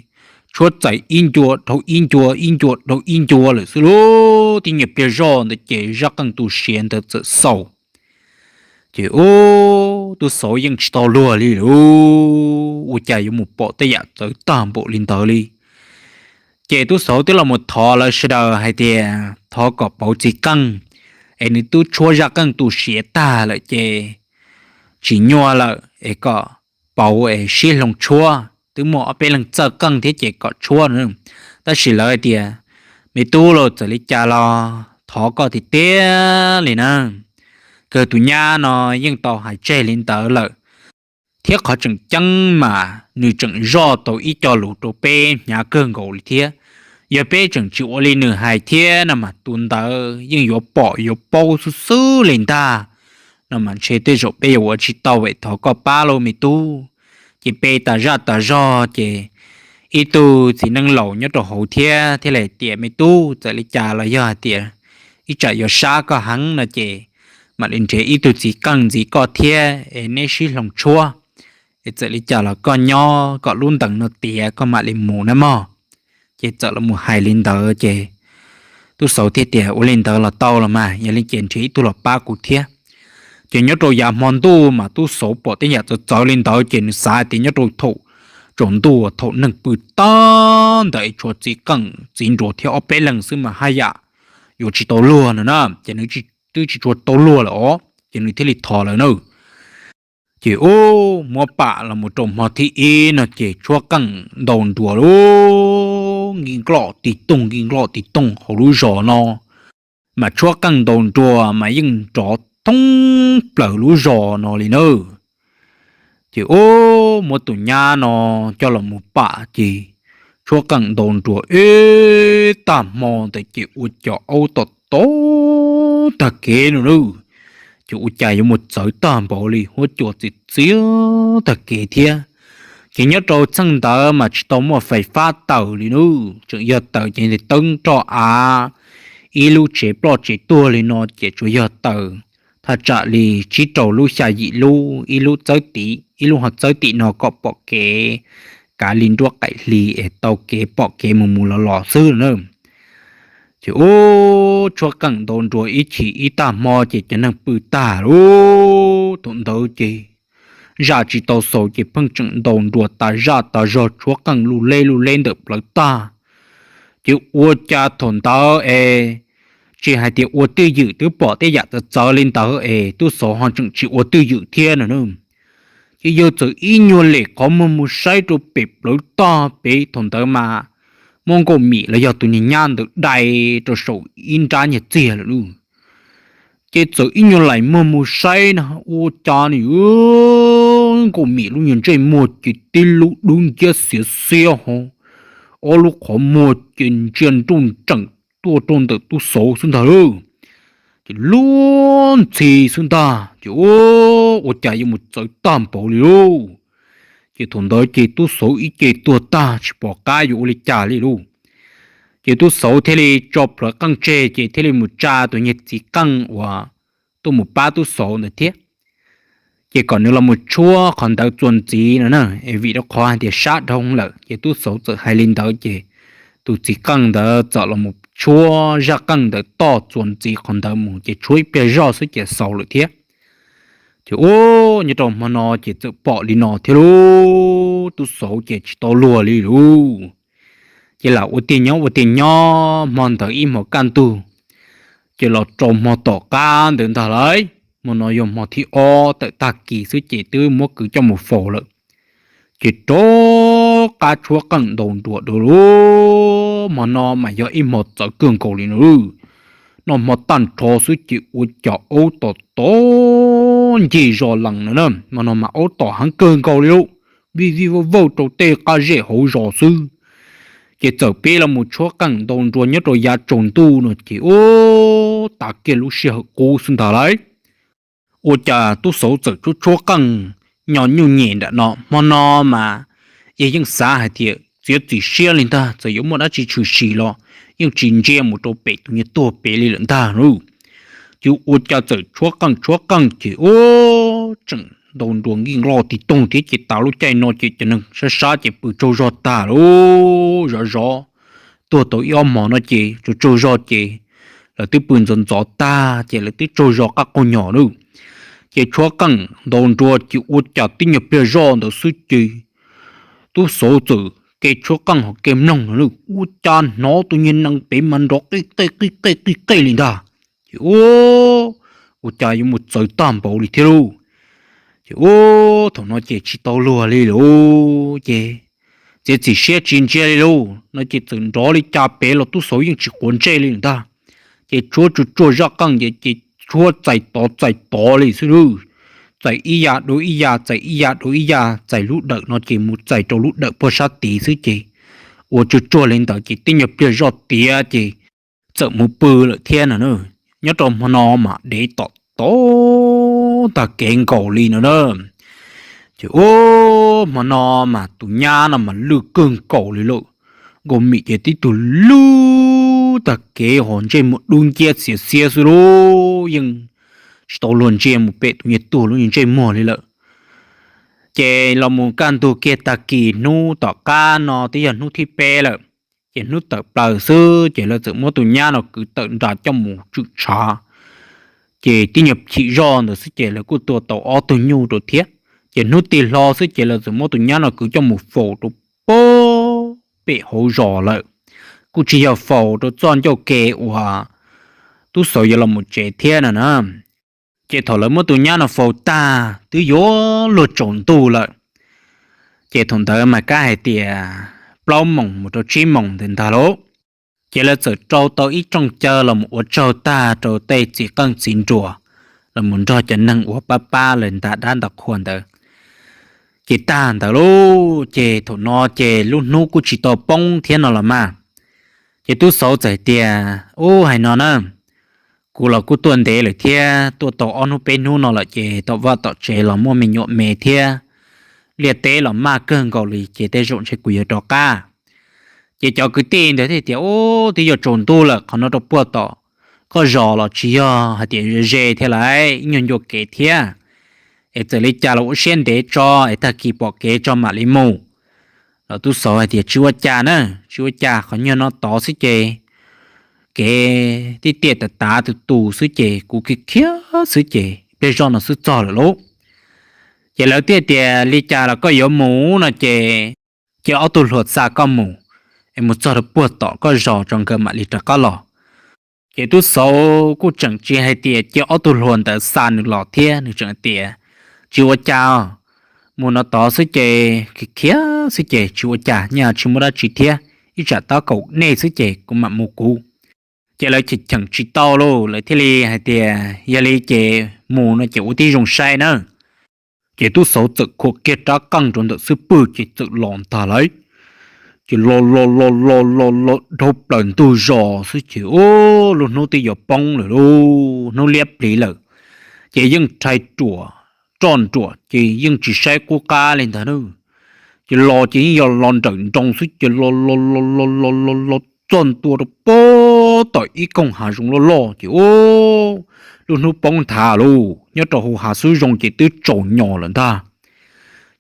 tshuab txais ib ncua dhau ib ncua ib ncua dhau ib ncua lawm xwb lauj. Tib nyuag pliag zoj ntawd ces zaj qeej tu siav ntawd txawm xaus. Ces ub, tub xauv yeej tsis tau luag li lauj, ua cas yuav mus pom tej yam txawv tag npaum li ntawd li. Ces tub xauv twb los mus thov lawv sawv daws hais tias thov kom pauv txiv qeej, es nws twb tshuab zaj qeej tu siav tag lawm ces tsis nyuaj lawm es kom pauv es sib hloov tshuab, twb muaj ob peb leeg txawj qeej thiab ces kom tshuab. Tab sis lawv hais tias me tub los txawm li cas los thov koj tiag tiag li na, kawg tus nyab no yeej tau hais tseg li ntawd lawm. Thiab qhov tseem ceeb mas nws tseem zoj tau ib co lus rau peb hnyav kawg nkaus li thiab. Yog peb tseem tsis ua li nws hais thiab no mas tus ntawd yeej yuav pom yuav paub xwb xwb li ntag. No mas ntshe tej zaum peb yuav ua tsis tau, es thov koj pab lauj me tub. Ces pe tas zaj tas zog ces ib tug txiv neej laus nyob rau hauv thiab thiaj li tias me tub, txawm li cas los yog hais tias ib tsam yuav sab koj heev no ces mam li nrhiav ib tug txiv qeej ntxiv koj thiab es neb sib hloov tshuab, es txawm li cas los koj nyob kom lub ntees no tiav koj mam li mus na mog. Ces txawm los mus hais li ntawd ces tub xauv thiaj tias ua li ntawd los tau los mas, yog li ces nrhiav ib tug los pab kuv thiab. Ces nyob rau yav hmo ntuj mas tub xauv pom tej yam txawv txawv li ntawd ces nws xav hais tias nyob rau thaum tsaus ntuj thaum neeg pw tag ntawd es tshuav txiv qeej txiv nruas thiab ob peb leeg xwb mas haj yam yuav tsis tau luag no na, ces nws twb tsis tshua tau luag lawm os, ces nws thiaj li thov lawv na. Ces ub, muab pam los mus rau hmo thib ib no ces tshuab qeej ntaus nruas lub nkij nkloj tig toog nkij nkloj tig toog hauv lub zos no, mas tshuab qeej ntaus nruas mas yeej nrov thoob plaws lub zos no li na. Ces ub, muab tus nyab no coj los mus pam ces tshuab qeej ntaus nruas ib tag hmo ntawd ces ua cov aub tom tom tag kev no na. Ces ua cas yuav mus txawv tag npaum li, huab cua txias txias tag kev thiab. Ces nyob rau txheej ntawd mas tsis tau muaj fais fab taws li na, tseem yog taws ces teeb roj av, ib lub tsev ploj tsev tuag li no ces tsuas yog taws thaj tsam li tsib rau lub xya yim lub, ib lub txawb tim ib lub ho txawb tim no kom pom kev, kav li nruab qaim hli es tau kev pom kev mus mus los los xwb na. Ces ub, tshuab qeej ntaus nruas ib chim ib tag hmo ces cov neeg pw tag lawm. Thaum ntawd ces zaj tsis tau xaus ces pheej tseem ntaus nruas tas zaj tas zog tshuab qeej luj leb luj leb ntawm plawv tag. Ces ua cas thaum ntawd es tsis hais tias ua twj ywm twb pom tej yam txawv txawv li ntawd es tub xauv ho tseem tsis ua twj ywm thiab no na. Ces yawg txawm ib nyuag lem qhov muag mus saib rau pem plawv tag pem, thaum ntawd mas muab Nkauj Mim los yog tus niag nyab ntawd dai rau saum ib nrab nyuag txiag lawm lauj. Ces txawm ib nyuag laim muag mus saib na, ua cas nws Nkauj Mim lub nyuag ntsej muag ces tib lub dub nciab xiav xiab ho, ob lub qhov muag ces ntsia nruj nreem tuaj rau ntawm tub xauv xwb ntag lauj. Ces luag ntxhi xwb ntag ces ua cas yuav mus txawv tag npaum li lauj. Ces thaum ntawd ces tub xauv ib ce tuag tag tsis pom qab yuav ua li cas li lauj. Ces tub xauv thiaj li tso plawv qeej tseg ces thiaj li mus tsa tus niag txiv qeej uas tuaj mus pab tub xauv ntawd thiab, ces kom nws los mus tshuab qhov ntawd txuas ntxiv no na, es vim rau qhov hais tias sab dhau lawm ces tub xauv txawm hais li ntawd ces tus txiv qeej ntawd txawm los mus tshuab zaj qeej ntawd toj txuas ntxiv qhov ntawd mus ces tshuab ib pliag zoj xwb ces xaus lawm thiab. Ces ua nyob rau hmo no ces txawm pom li no thiab lauj, tub xauv ces tsis tau luag li lauj. Ces lam ua tiag nyob ua tiag nyob hmo ntawd ib hmos kaj ntug, ces los rau hmo tom qab ntawd ntag lauj. Hmo no yog hmo thib ob tawm tag kis xwb ces twb muab kwv coj mus faus lawm. Ces rov qab tshuab qeej ntaus nruas dua lauj, hmo no mas yog ib hmo txawv kawg nkaus li no. Noj hmo tag nrho xwb ces ua cas aub tom tom ncig zos lees no na, hmo no mas aub tom heev kawg nkaus li lauj, vij vij vauj vauj rau tej qab zej hauv zos xwb. Ces txawm pib los mus tshuab qeej ntaus nruas nyob rau yav tsaus ntuj no ces ua tas kiag lub sij hawm qub xwb ntag lauj. Ua cas tub xauv txawm tshuab tshuab qeej nyo nyuj nyem nram no, hmo no mas yog yeej xav hais tias txiav txim siab li ntag, txawm yuav muaj dab tsi tshwm sim los yeej tsis ntsia mus rau pem tus niag tuag pem li lawm ntag lauj. Ces ua cas txawm tshuab qeej tshuab qeej ces ua tseem ntaus nruas nkeej loj tig toog thiab ces tas lub caij no ces cov neeg sab sab ces pw tsaug zog tag lauj, zov zov tuag tau ib ob hmos no ces tsaug tsaug zog ces lawv twb pw ntxov ntxov tag ces lawv twb tsaug zog qab qaug nyos lauj. Ces tshuab qeej ntaus nruas ces ua cas tib nyuag pliag zoj ntawd xwb ces tub xauv txawm ke tshuab qeej ho ke mloog no lauj, ua cas hnov tus niag nees pem mas nrov qij qej qij qej qij qej li ntag. Ces ua, ua cas yuav mus txawv tag npaum li thiab lauj. Ces ua, thaum no ces tsis tau luag li lauj, ces txiav txim siab tsis ntsia li lauj no ces txawm nrov li cas pem los tub xauv yeej tsis quav ntsej li ntag. Ces tshuab tsuag tsuag zaj qeej ces tshuab txais tod txais tod li xwb lauj. Txais ib yam dua ib yam, txais ib yam dua ib yam, txais lub dawm no ces mus txais rau lub dawm puag sab tid xwb ces ua tsuag tsuag li ntawd ces tib nyuag pliag zoj tiav ces txawm mus pw lawm thiab no. Nyob rau hmo no mas dev tom tod tag kev nkaus li no na. Ces ua, hmo no mas tus nyab no mas lwj kawg nkaus li lauj, nkaus mim ces tib tug lwj tag kev ho ntsej muag dub nciab txiav xiab xwb lauj, yeej tsis tau luag ntsia mus pem tus niag tuag lub ntsej muag li lawm. Ces los mus kaj ntug kiag tag kis hnub tom qab no twb yog hnub thib peb lawm, ces hnub tawm plaws xwb ces lawv txawm muab tus nyab no kwv tawm nra coj mus tswm tshav. Ces tib nyuag chim zoj ntawd xwb ces lawv kuj tua tau ob tug nyuj rau thiab. Ces hnub tig hlo xwb ces lawv txawm muab tus nyab no kwv coj mus faus rau pem hauv zos lawm, kuj tsis yog faus rau txoj ncauj ke uas tub xauv yuav los mus tsev thiab no na. Ces thaum lawv muab tus nyab no faus tag twb yuav luag tsaus ntuj lawm. Ces thaum ntawd mas kab hais tias plaub moos mus rau tsib moos ntawd ntag lauj. Ces lawv txawm rau tau ib rooj caw los mus ua tsaug tag rau tej txiv qeej txiv nruas, los mus nrog cov neeg uas pab pab lawv nta dab nta qhua ntawd. Ces tag ntawd lauj, ces thaum no ces lub hnub kuj tsis tau poob thiab no los mas. Ces tub xauv txawm hais tias, Ub, hais no na, kuv los kuj tuaj ntev lawm thiab, tuaj tau ob hnub peb hnub no lawm ces tom vaj tom tsev los muaj me nyuam me thiab, liaj teb los maj kawg nkaus li ces tej zaum ntshe kuv yuav rov qab. Ces cov kwv tij ntawd thiaj tias, Ub, twb yuav tsaus ntuj lawm, qhov no rau puag tom koj zos los tsis yog hais tias ze thiab lauj, ib nyuag ncua kev thiab. Es txawm li cas los ua siab ntev tso es tag kis pom kev tso mam li mus. Los tub xauv hais tias, Tsis ua cas na, tsis ua cas, qhov nyuag no tod xwb ces kev tib tiaj tav tav tus tus xwb ces kuv khiav khiav xwb ces pliag zoj no xwb txog lawm lauj. Ces lawv thiaj tias, Li cas los koj yuav mus no ces cia ob tug hluas xa koj mus, es mus txog rau puag tom koj zos tso nkawd mam li rov qab los. Ces tub xauv kuj tseem tsis hais tias cia ob tug hluas ntawd xa nws los thiab, nws tseem tias, Tsis ua cas, mus no tod xwb ces khiav khiav xwb ces tsis ua cas, nyaj tsis muaj dab tsi thiab, ib tsam tab kaum nej xwb ces kuv mam mus kuv. Ces lawv cheem cheem tsis tau lauj, lawv thiaj li hais tias, Yog li ces mus no ces ua tib zoo saib na. Ces tub xauv txawm khuam kiag rab qeej rau ntawm xub pwg ces txawm los ntag lauj. Ces los los los los los los dhau plaws ntug zos xwb ces ua lub hnub twb yuav poob lawm lauj, hnub liab pliv lawm. Ces yeej rhais ruam roj nruam ces yeej tsis saib qub qab li ntag na. Ces los ces yeej yog los nrawm nroos xwb ces los los los los los los los txog ntua rau puag tom ib koog hav zoov loj loj ces ua lub hnub poob nthav lauj, nyob rau hauv hav xub zoo ces twb tsaus nyos lawm ntag.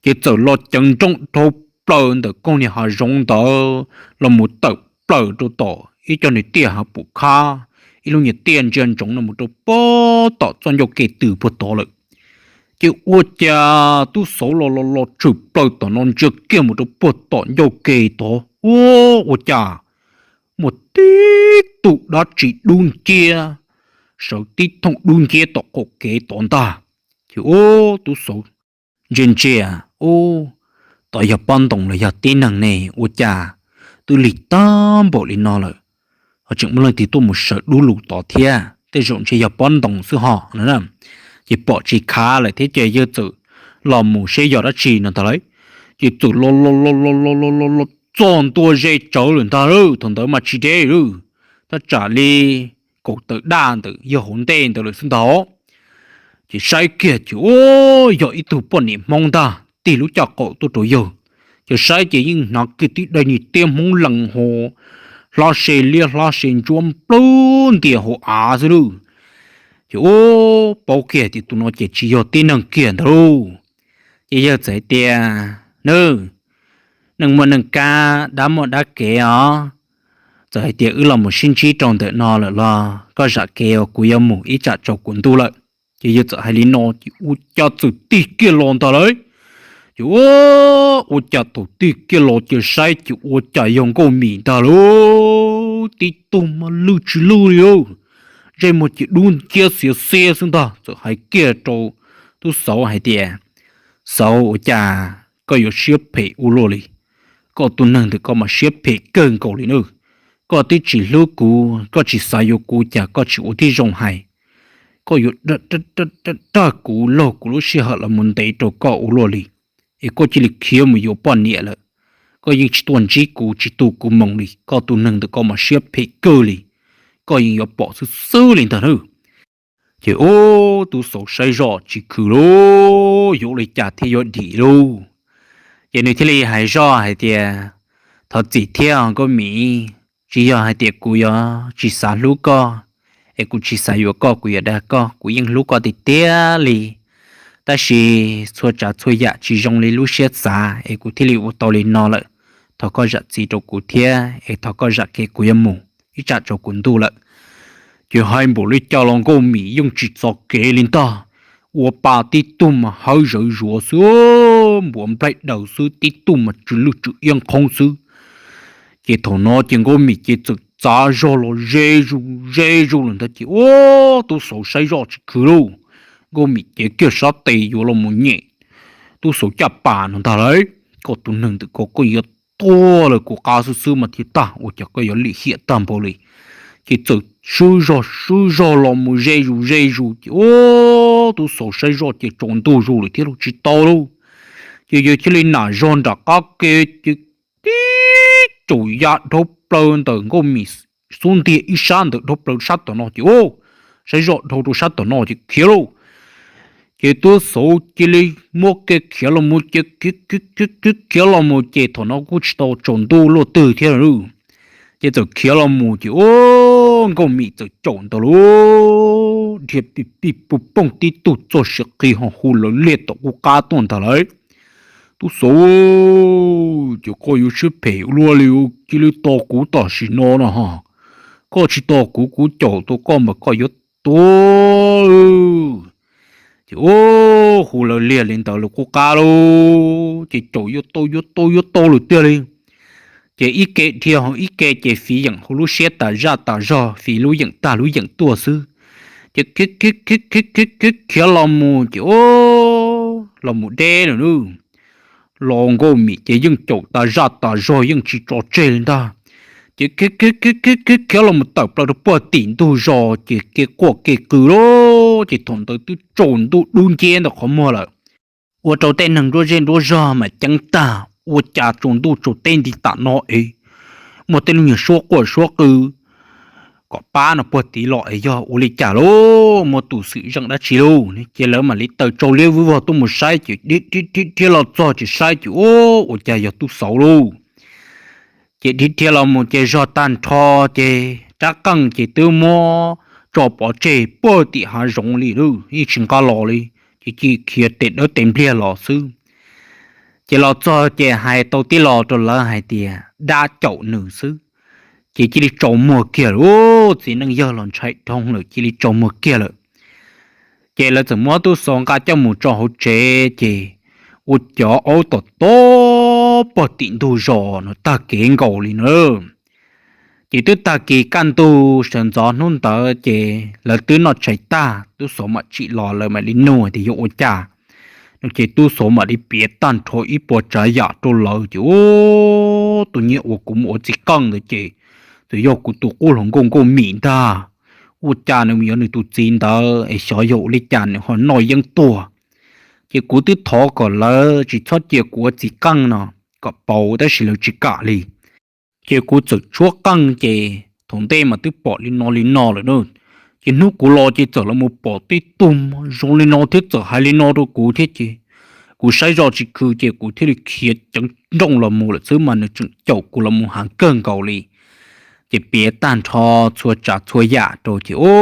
Ces txawm los ceev nrooj dhau plaws ntawm koog niag hav zoov ntawd los mus tawm plaws rau tom ib co niag tiaj hav pum khab, ib lub niag tiaj ntsia ntsoov no mus rau puag tom txoj ncauj ke tws puag tod lawm. Ces ua cas tub xauv los los los tshwm plaws tom no ntsia kiag mus rau puag tom ncauj ke tod ua, ua cas muaj tib tug dab tsi dub nciab, sawv tib thooj dub nciab tom qaum kev tod ntag. Ces ua tub xauv ntsia ntsia, ub, tod yog pob ntoos los yog tib neeg ne, ua cas twb lig tag npaum li no lawm ho tseem muaj leej twg tuaj mus sawv dub lug tod thiab, tej zaum ntshe yog pob ntoos xwb ho no. Ces pom tsis khav lawm thiab ces yawg txawm los mus seb yog dab tsi no ntag lauj. Ces txawm los los los los los los los txog ntua ze tsawv lawm ntag lauj, thaum ntawd mas tsis deb lawm, thaj tsam li kaum tawm daj ntawm yawg hauv ntej ntawd lawm xwb ntag. Ces saib kiag ces ua yog ib tug poj niam Hmoob ntag tig lub caj qaum tuaj rau yawg. Ces saib ces yeej hnav kiag tib daim niag tiab Hmoob lees ho hlab se liab hlab se ntsuab nplawg ntias hauv av xwb lauj. Ces ua paub kiag tias tus no ces tsis yog tib neeg kiag ntag lauj. Ces yawg txawm hais tias, Nws, neeg muaj neeg kab, dab muaj dab kev os. Txawm hais tias wb los mus sib ntsib rau ntawm no lawm los koj zam kev os, kuv yuav mus ib tsam tsaus kuv ntuj lawm. Ces yawg txawm hais li no ces ua cas txawm tig kiag los ntag lauj. Ces ua, ua cas thaum tig kiag los ces saib ces ua cas yog Nkauj Mim ntag lauj. Tib tug mas lwj tsis lwj li, ntsej muag ces dub nciab xiav xiab xwb ntag. Txawm hais kiag rau tub xauv hais tias, Xauv, ua cas koj yuav siab phem ua luaj li? Koj tus neeg ntawm koj mas siab phem kawg nkaus li na. Koj twb tsis hlub kuv, koj tsis xav yuav kuv, cas koj tsis ua tib zoo hais? Koj yuav dag kuv laug kuv lub sij hawm los mus ntev rau koj ua luaj li, es koj cia li khiav mus yuav poj niam lawm. Koj yeej tsis tuaj ntsib kuv, tsis tu kuv moo li. Koj tus neeg ntawm koj mas siab phem kawg li, koj yeej yuav pom xwb xwb li ntag na. Ces ub, tub xauv saib zoj tsis khwv lauj, yuav ua li cas thiaj yuav dim lauj. Ces nws thiaj li hais zoj hais tias, Thov txim thiab Nkauj Mim, tsis yog hais tias kuv yuav tsis xav hlub koj, es kuv tsis xav yuav koj, kuv yuav dag koj, kuv yeej hlub koj tiag tiag li. Tab sis txhua tsav txhua yam tsis zoo li lub siab xav es kuv thiaj li ua tau li no lawm. Thov koj zam txim rau kuv thiab es thov koj zam kev, kuv yuav mus ib tsam tsaus kuv ntuj lawm. Ces hais npaum li cas los Nkauj Mim yeej tsis txo kev li ntag. Ua pa tib tug mas hawv zawv zuav xwb, npuav nplaig daws xwb, tib tug mas tsw lwj tsw iab nqhoob xwb. Ces thaum no ces Nkauj Mim ces txawm txav zog los ze zus ze zus lawm ntag ces ub, tub xauv saib zoj tsis khwv lauj. Nkauj Mim cev kiag sab tes yuav los mus nyem tub xauv caj pas no ntag lauj. Koj tus neeg ntawm ko koj yuav tuag lawm kuv qab xwb xwb mas thiaj tag, ua cas koj yuav lim hiam tag npaum li? Ces txawm swb zog swb zog los mus ze zus ze zus ces ub, tub xauv saib zoj ces tsaus ntuj zus lawm thiab lauj, tsis tau lauj. Ces yawg thiaj li nam zog nram qab ke ces tib caum ya dhau plaws ntawm Nkauj Mim xub ntiag ib sab ntawm dhau plaws sab tom no ces ub, saib zoj dhau rau sab tom no ces khiav lauj. Ces tub xauv cia li muab kiag khiav los mus ces khiav khiav khiav khiav los mus ces thaum no kuj tsis tau tsaus ntuj luaj twg thiab lauj. Ces txawm khiav los mus ces ub, Nkauj Mim txawm caum ntawd lauj, dhia pij pij puj pooj tib tug txoj siav qis ho hu lawv liag tom kuj qab tuaj ntag lauj. Tub xauv, ces koj yuav siab phem ua luaj li, cia li tos kuv tam sim no no ho. Koj tsis tos kuv, kuv caum tau koj mas koj yuav tuag. Ces ub, hu lawv liag li ntawd lawv kuj qab lauj, ces caum yuav tau yuav tau yuav tau lawm tiag li. Ces ib ke dhia ho ib ke ces fiv yeem hauv lub siab tas zaj tas zog, fiv lub yeem tag lub yeem tuaj xwb. Ces khiav khiav khiav khiav khiav khiav khiav los mus ces ub, los mus deb lawm lauj. Los Nkauj Mim ces yeej caum tas zaj tas zog yeej tsis tso tseg li ntag. Ces khiav khiav khiav khiav khiav khiav los mus tawm plaws rau puag tim ntug zos ces kev quaj kev qw lauj, ces thaum ntawd twb tsaus ntuj dub nciab ntawm qhov muag lawm. Ua rau tej neeg nruab zej nruab zog mas ceeb tag, Ua cas tsaus ntuj tsaus teb nti tam no es muaj tej lub nyuag suab quaj suab qw kom pab no puag tid los es yog ua li cas lauj, muaj tus xwm txheej dab tsi lauj. Ces lawv mam li taws tsau liab vwb vog tuaj mus saib ces dhia dhia los txog ces saib ces ua cas yog tub xauv lauj. Ces dhia dhia los mus ces zog tag nrho ces rab qeej ces twb muab tso pov tseg puag tim hav zoov li lauj, yeej tsis nqa los li, ces cia li khiav tes dawb tes npliag los xwb. Ces los txog ces hais tau tib lo rau lawv hais tias dab caum nws xwb, ces cia li tsaus muag kiag lawm. Txiv neej yawg los ntshai dhau lawm cia li tsaus muag kiag lawm. Ces lawv txawm muab tub xauv nqa coj mus tso hauv tsev ces ua cov aub tom tom pog tim ntug zos no tag kev nkaus li na. Ces twb tag kis kaj ntug sawv ntxov hnub ntawd ces lawv twb noj tshais tag tub xauv mam tsim los lawv mam li nug tias yuav ua cas no ces tub xauv mam li piav tag nrho ib puas tsav yam rau lawv ces ua tus nyiaj uas kuv mus ua txiv qeej ntawd ces txawm yog kuv tus qub hluas nkauj nkauj mim ntag. Ua cas nws yuav nws tus txiv ntawd es xyov yog ua li cas nws ho noj yeeb tuag. Ces kuv twb thov kom lawv tsis txhob cia kuv ua txiv qeej no kom pauv tab sis lawv tsis kam li. Ces kuv txawm tshuab qeej ces thaum ntej mas twb pom li no li no lawm na. Ces hnub kuv los ces txawm los mus pom tej tug zoo li no thiab txawm hais li no rau kuv thiab ces kuv saib zoj tsis khw ces kuv thiaj li khiav ceev nrooj los mus lawm xwb mas nws tseem caum kuv los mus heev kawg nkaus li. Ces piav tag nrho txhua tsav txhua yam rau ces ua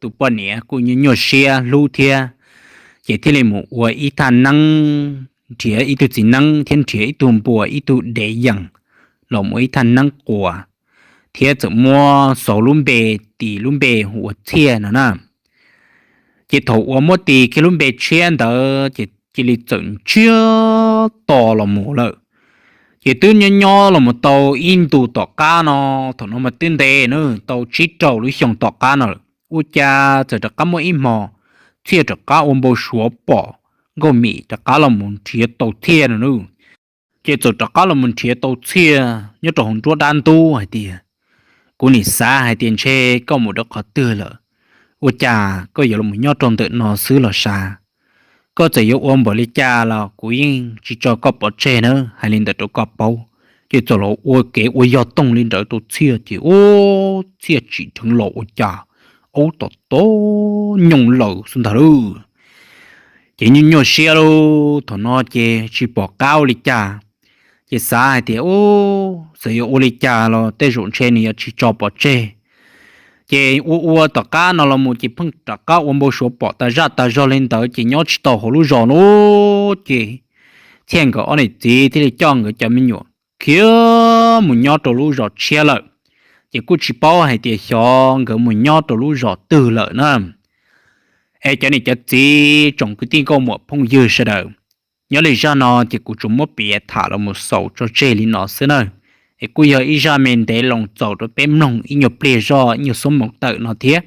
tus poj niam kuj nyuaj nyuaj siab hlub thiab, ces thiaj li mus ua ib thaj neeb, nrhiav ib tug txiv neeb thiab nrhiav ib tug npua ib tug dev yees los mus ib thaj neeb quas, thiab txawm muab xauv lub npe, tis lub npe hu ua Txhiaj no na. Ces thaum uas muab tis kiag lub npe tshiab ntawd ces cia li txawm ntsiag to los mus lawm. Ces twb nyob nyob los mus tau ib ntus tom qab no, thaum no mas twb ntev na, tau tsib rau lub xyoo tom qab no lawm, ua cas txawm rov qab muaj ib hmo Txhiaj rov qab ua npau suav pom Nkauj Mim rov qab los mus nrhiav tau Txhiaj no na. Ces txawm rov qab los mus nrhiav tau Txhiaj nyob rau hauv nruab dab ntub hais tias, kuv nim xav hais tias ntshe koj mus rau qhov twg lawm, ua cas koj yuav los nyob rau ntawm no xwb los sav. Koj txawm yuav ua npaum li cas los kuv yeej tsis tso koj pov tseg na, hais li ntawd rau koj paub. Ces txawm los ua kev ua yog toog li ntawd rau Txhiaj ces ua Txhiaj tsim dheev los ua cas aub tom tom nyooj lawm xwb ntag lauj. Ces nyuaj nyuaj siab lauj, thaum no ces tsis pom qab ua li cas. Ces xav hais tias, u, txawm yuav ua li cas los tej zaum ntshe nws yuav tsis tso pov tseg. Ces ua ua tom qab no los mus ces pheej rov qab ua npau suav pom tas zaj tas zog li ntawd ces nyob tsis tau hauv lub zos no. Ces Txhiaj nkawd ob niam txiv thiaj li coj nkawd cov me nyuam khiav mus nyob rau lub zos tshiab lawm. Ces kuj tsis paub hais tias xyov nkawd mus nyob rau lub zos twg lawm na. Es cov niam cov txiv tsoom kwv tij nkauj muam phooj ywg sawv daws, nyob li zaj no ces kuv tsuas muab piav tham los mus xaus tso tseg li no xwb na. Es kuj yog ib zaj me ntev loo txaus rau peb mloog ib nyuag pliag zoj ib nyuag xuab moos tawm no thiab.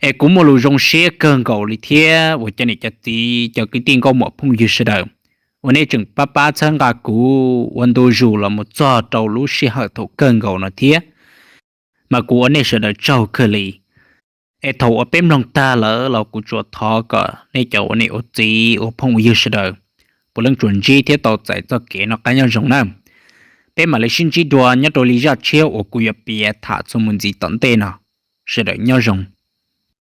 Es kuv muaj lus zoo siab kawg nkaus li thiab uas cov niam cov txiv cov kwv tij nkauj muam phooj ywg sawv daws uas nej tseem pab pab txhawb nqa kuv ua ntu zus los mus txog rau lub sij hawm thaum kawg nkaus no thiab, mas kuv ua nej sawv daws tsaug kawg li. Es thaum uas peb mloog tag lawm los kuv tsuas thov kom nej cov ua niam ua txiv ua phooj ua ywg sawv daws puav leej tsuas ntsib thiab tau txais txoj kev noj qab nyob zoo na. Peb mam li sib ntsib dua nyob rau li zaj tshiab uas kuv yuav piav tham txuas mus ntxiv tom ntej no. Sawv daws nyob zoo.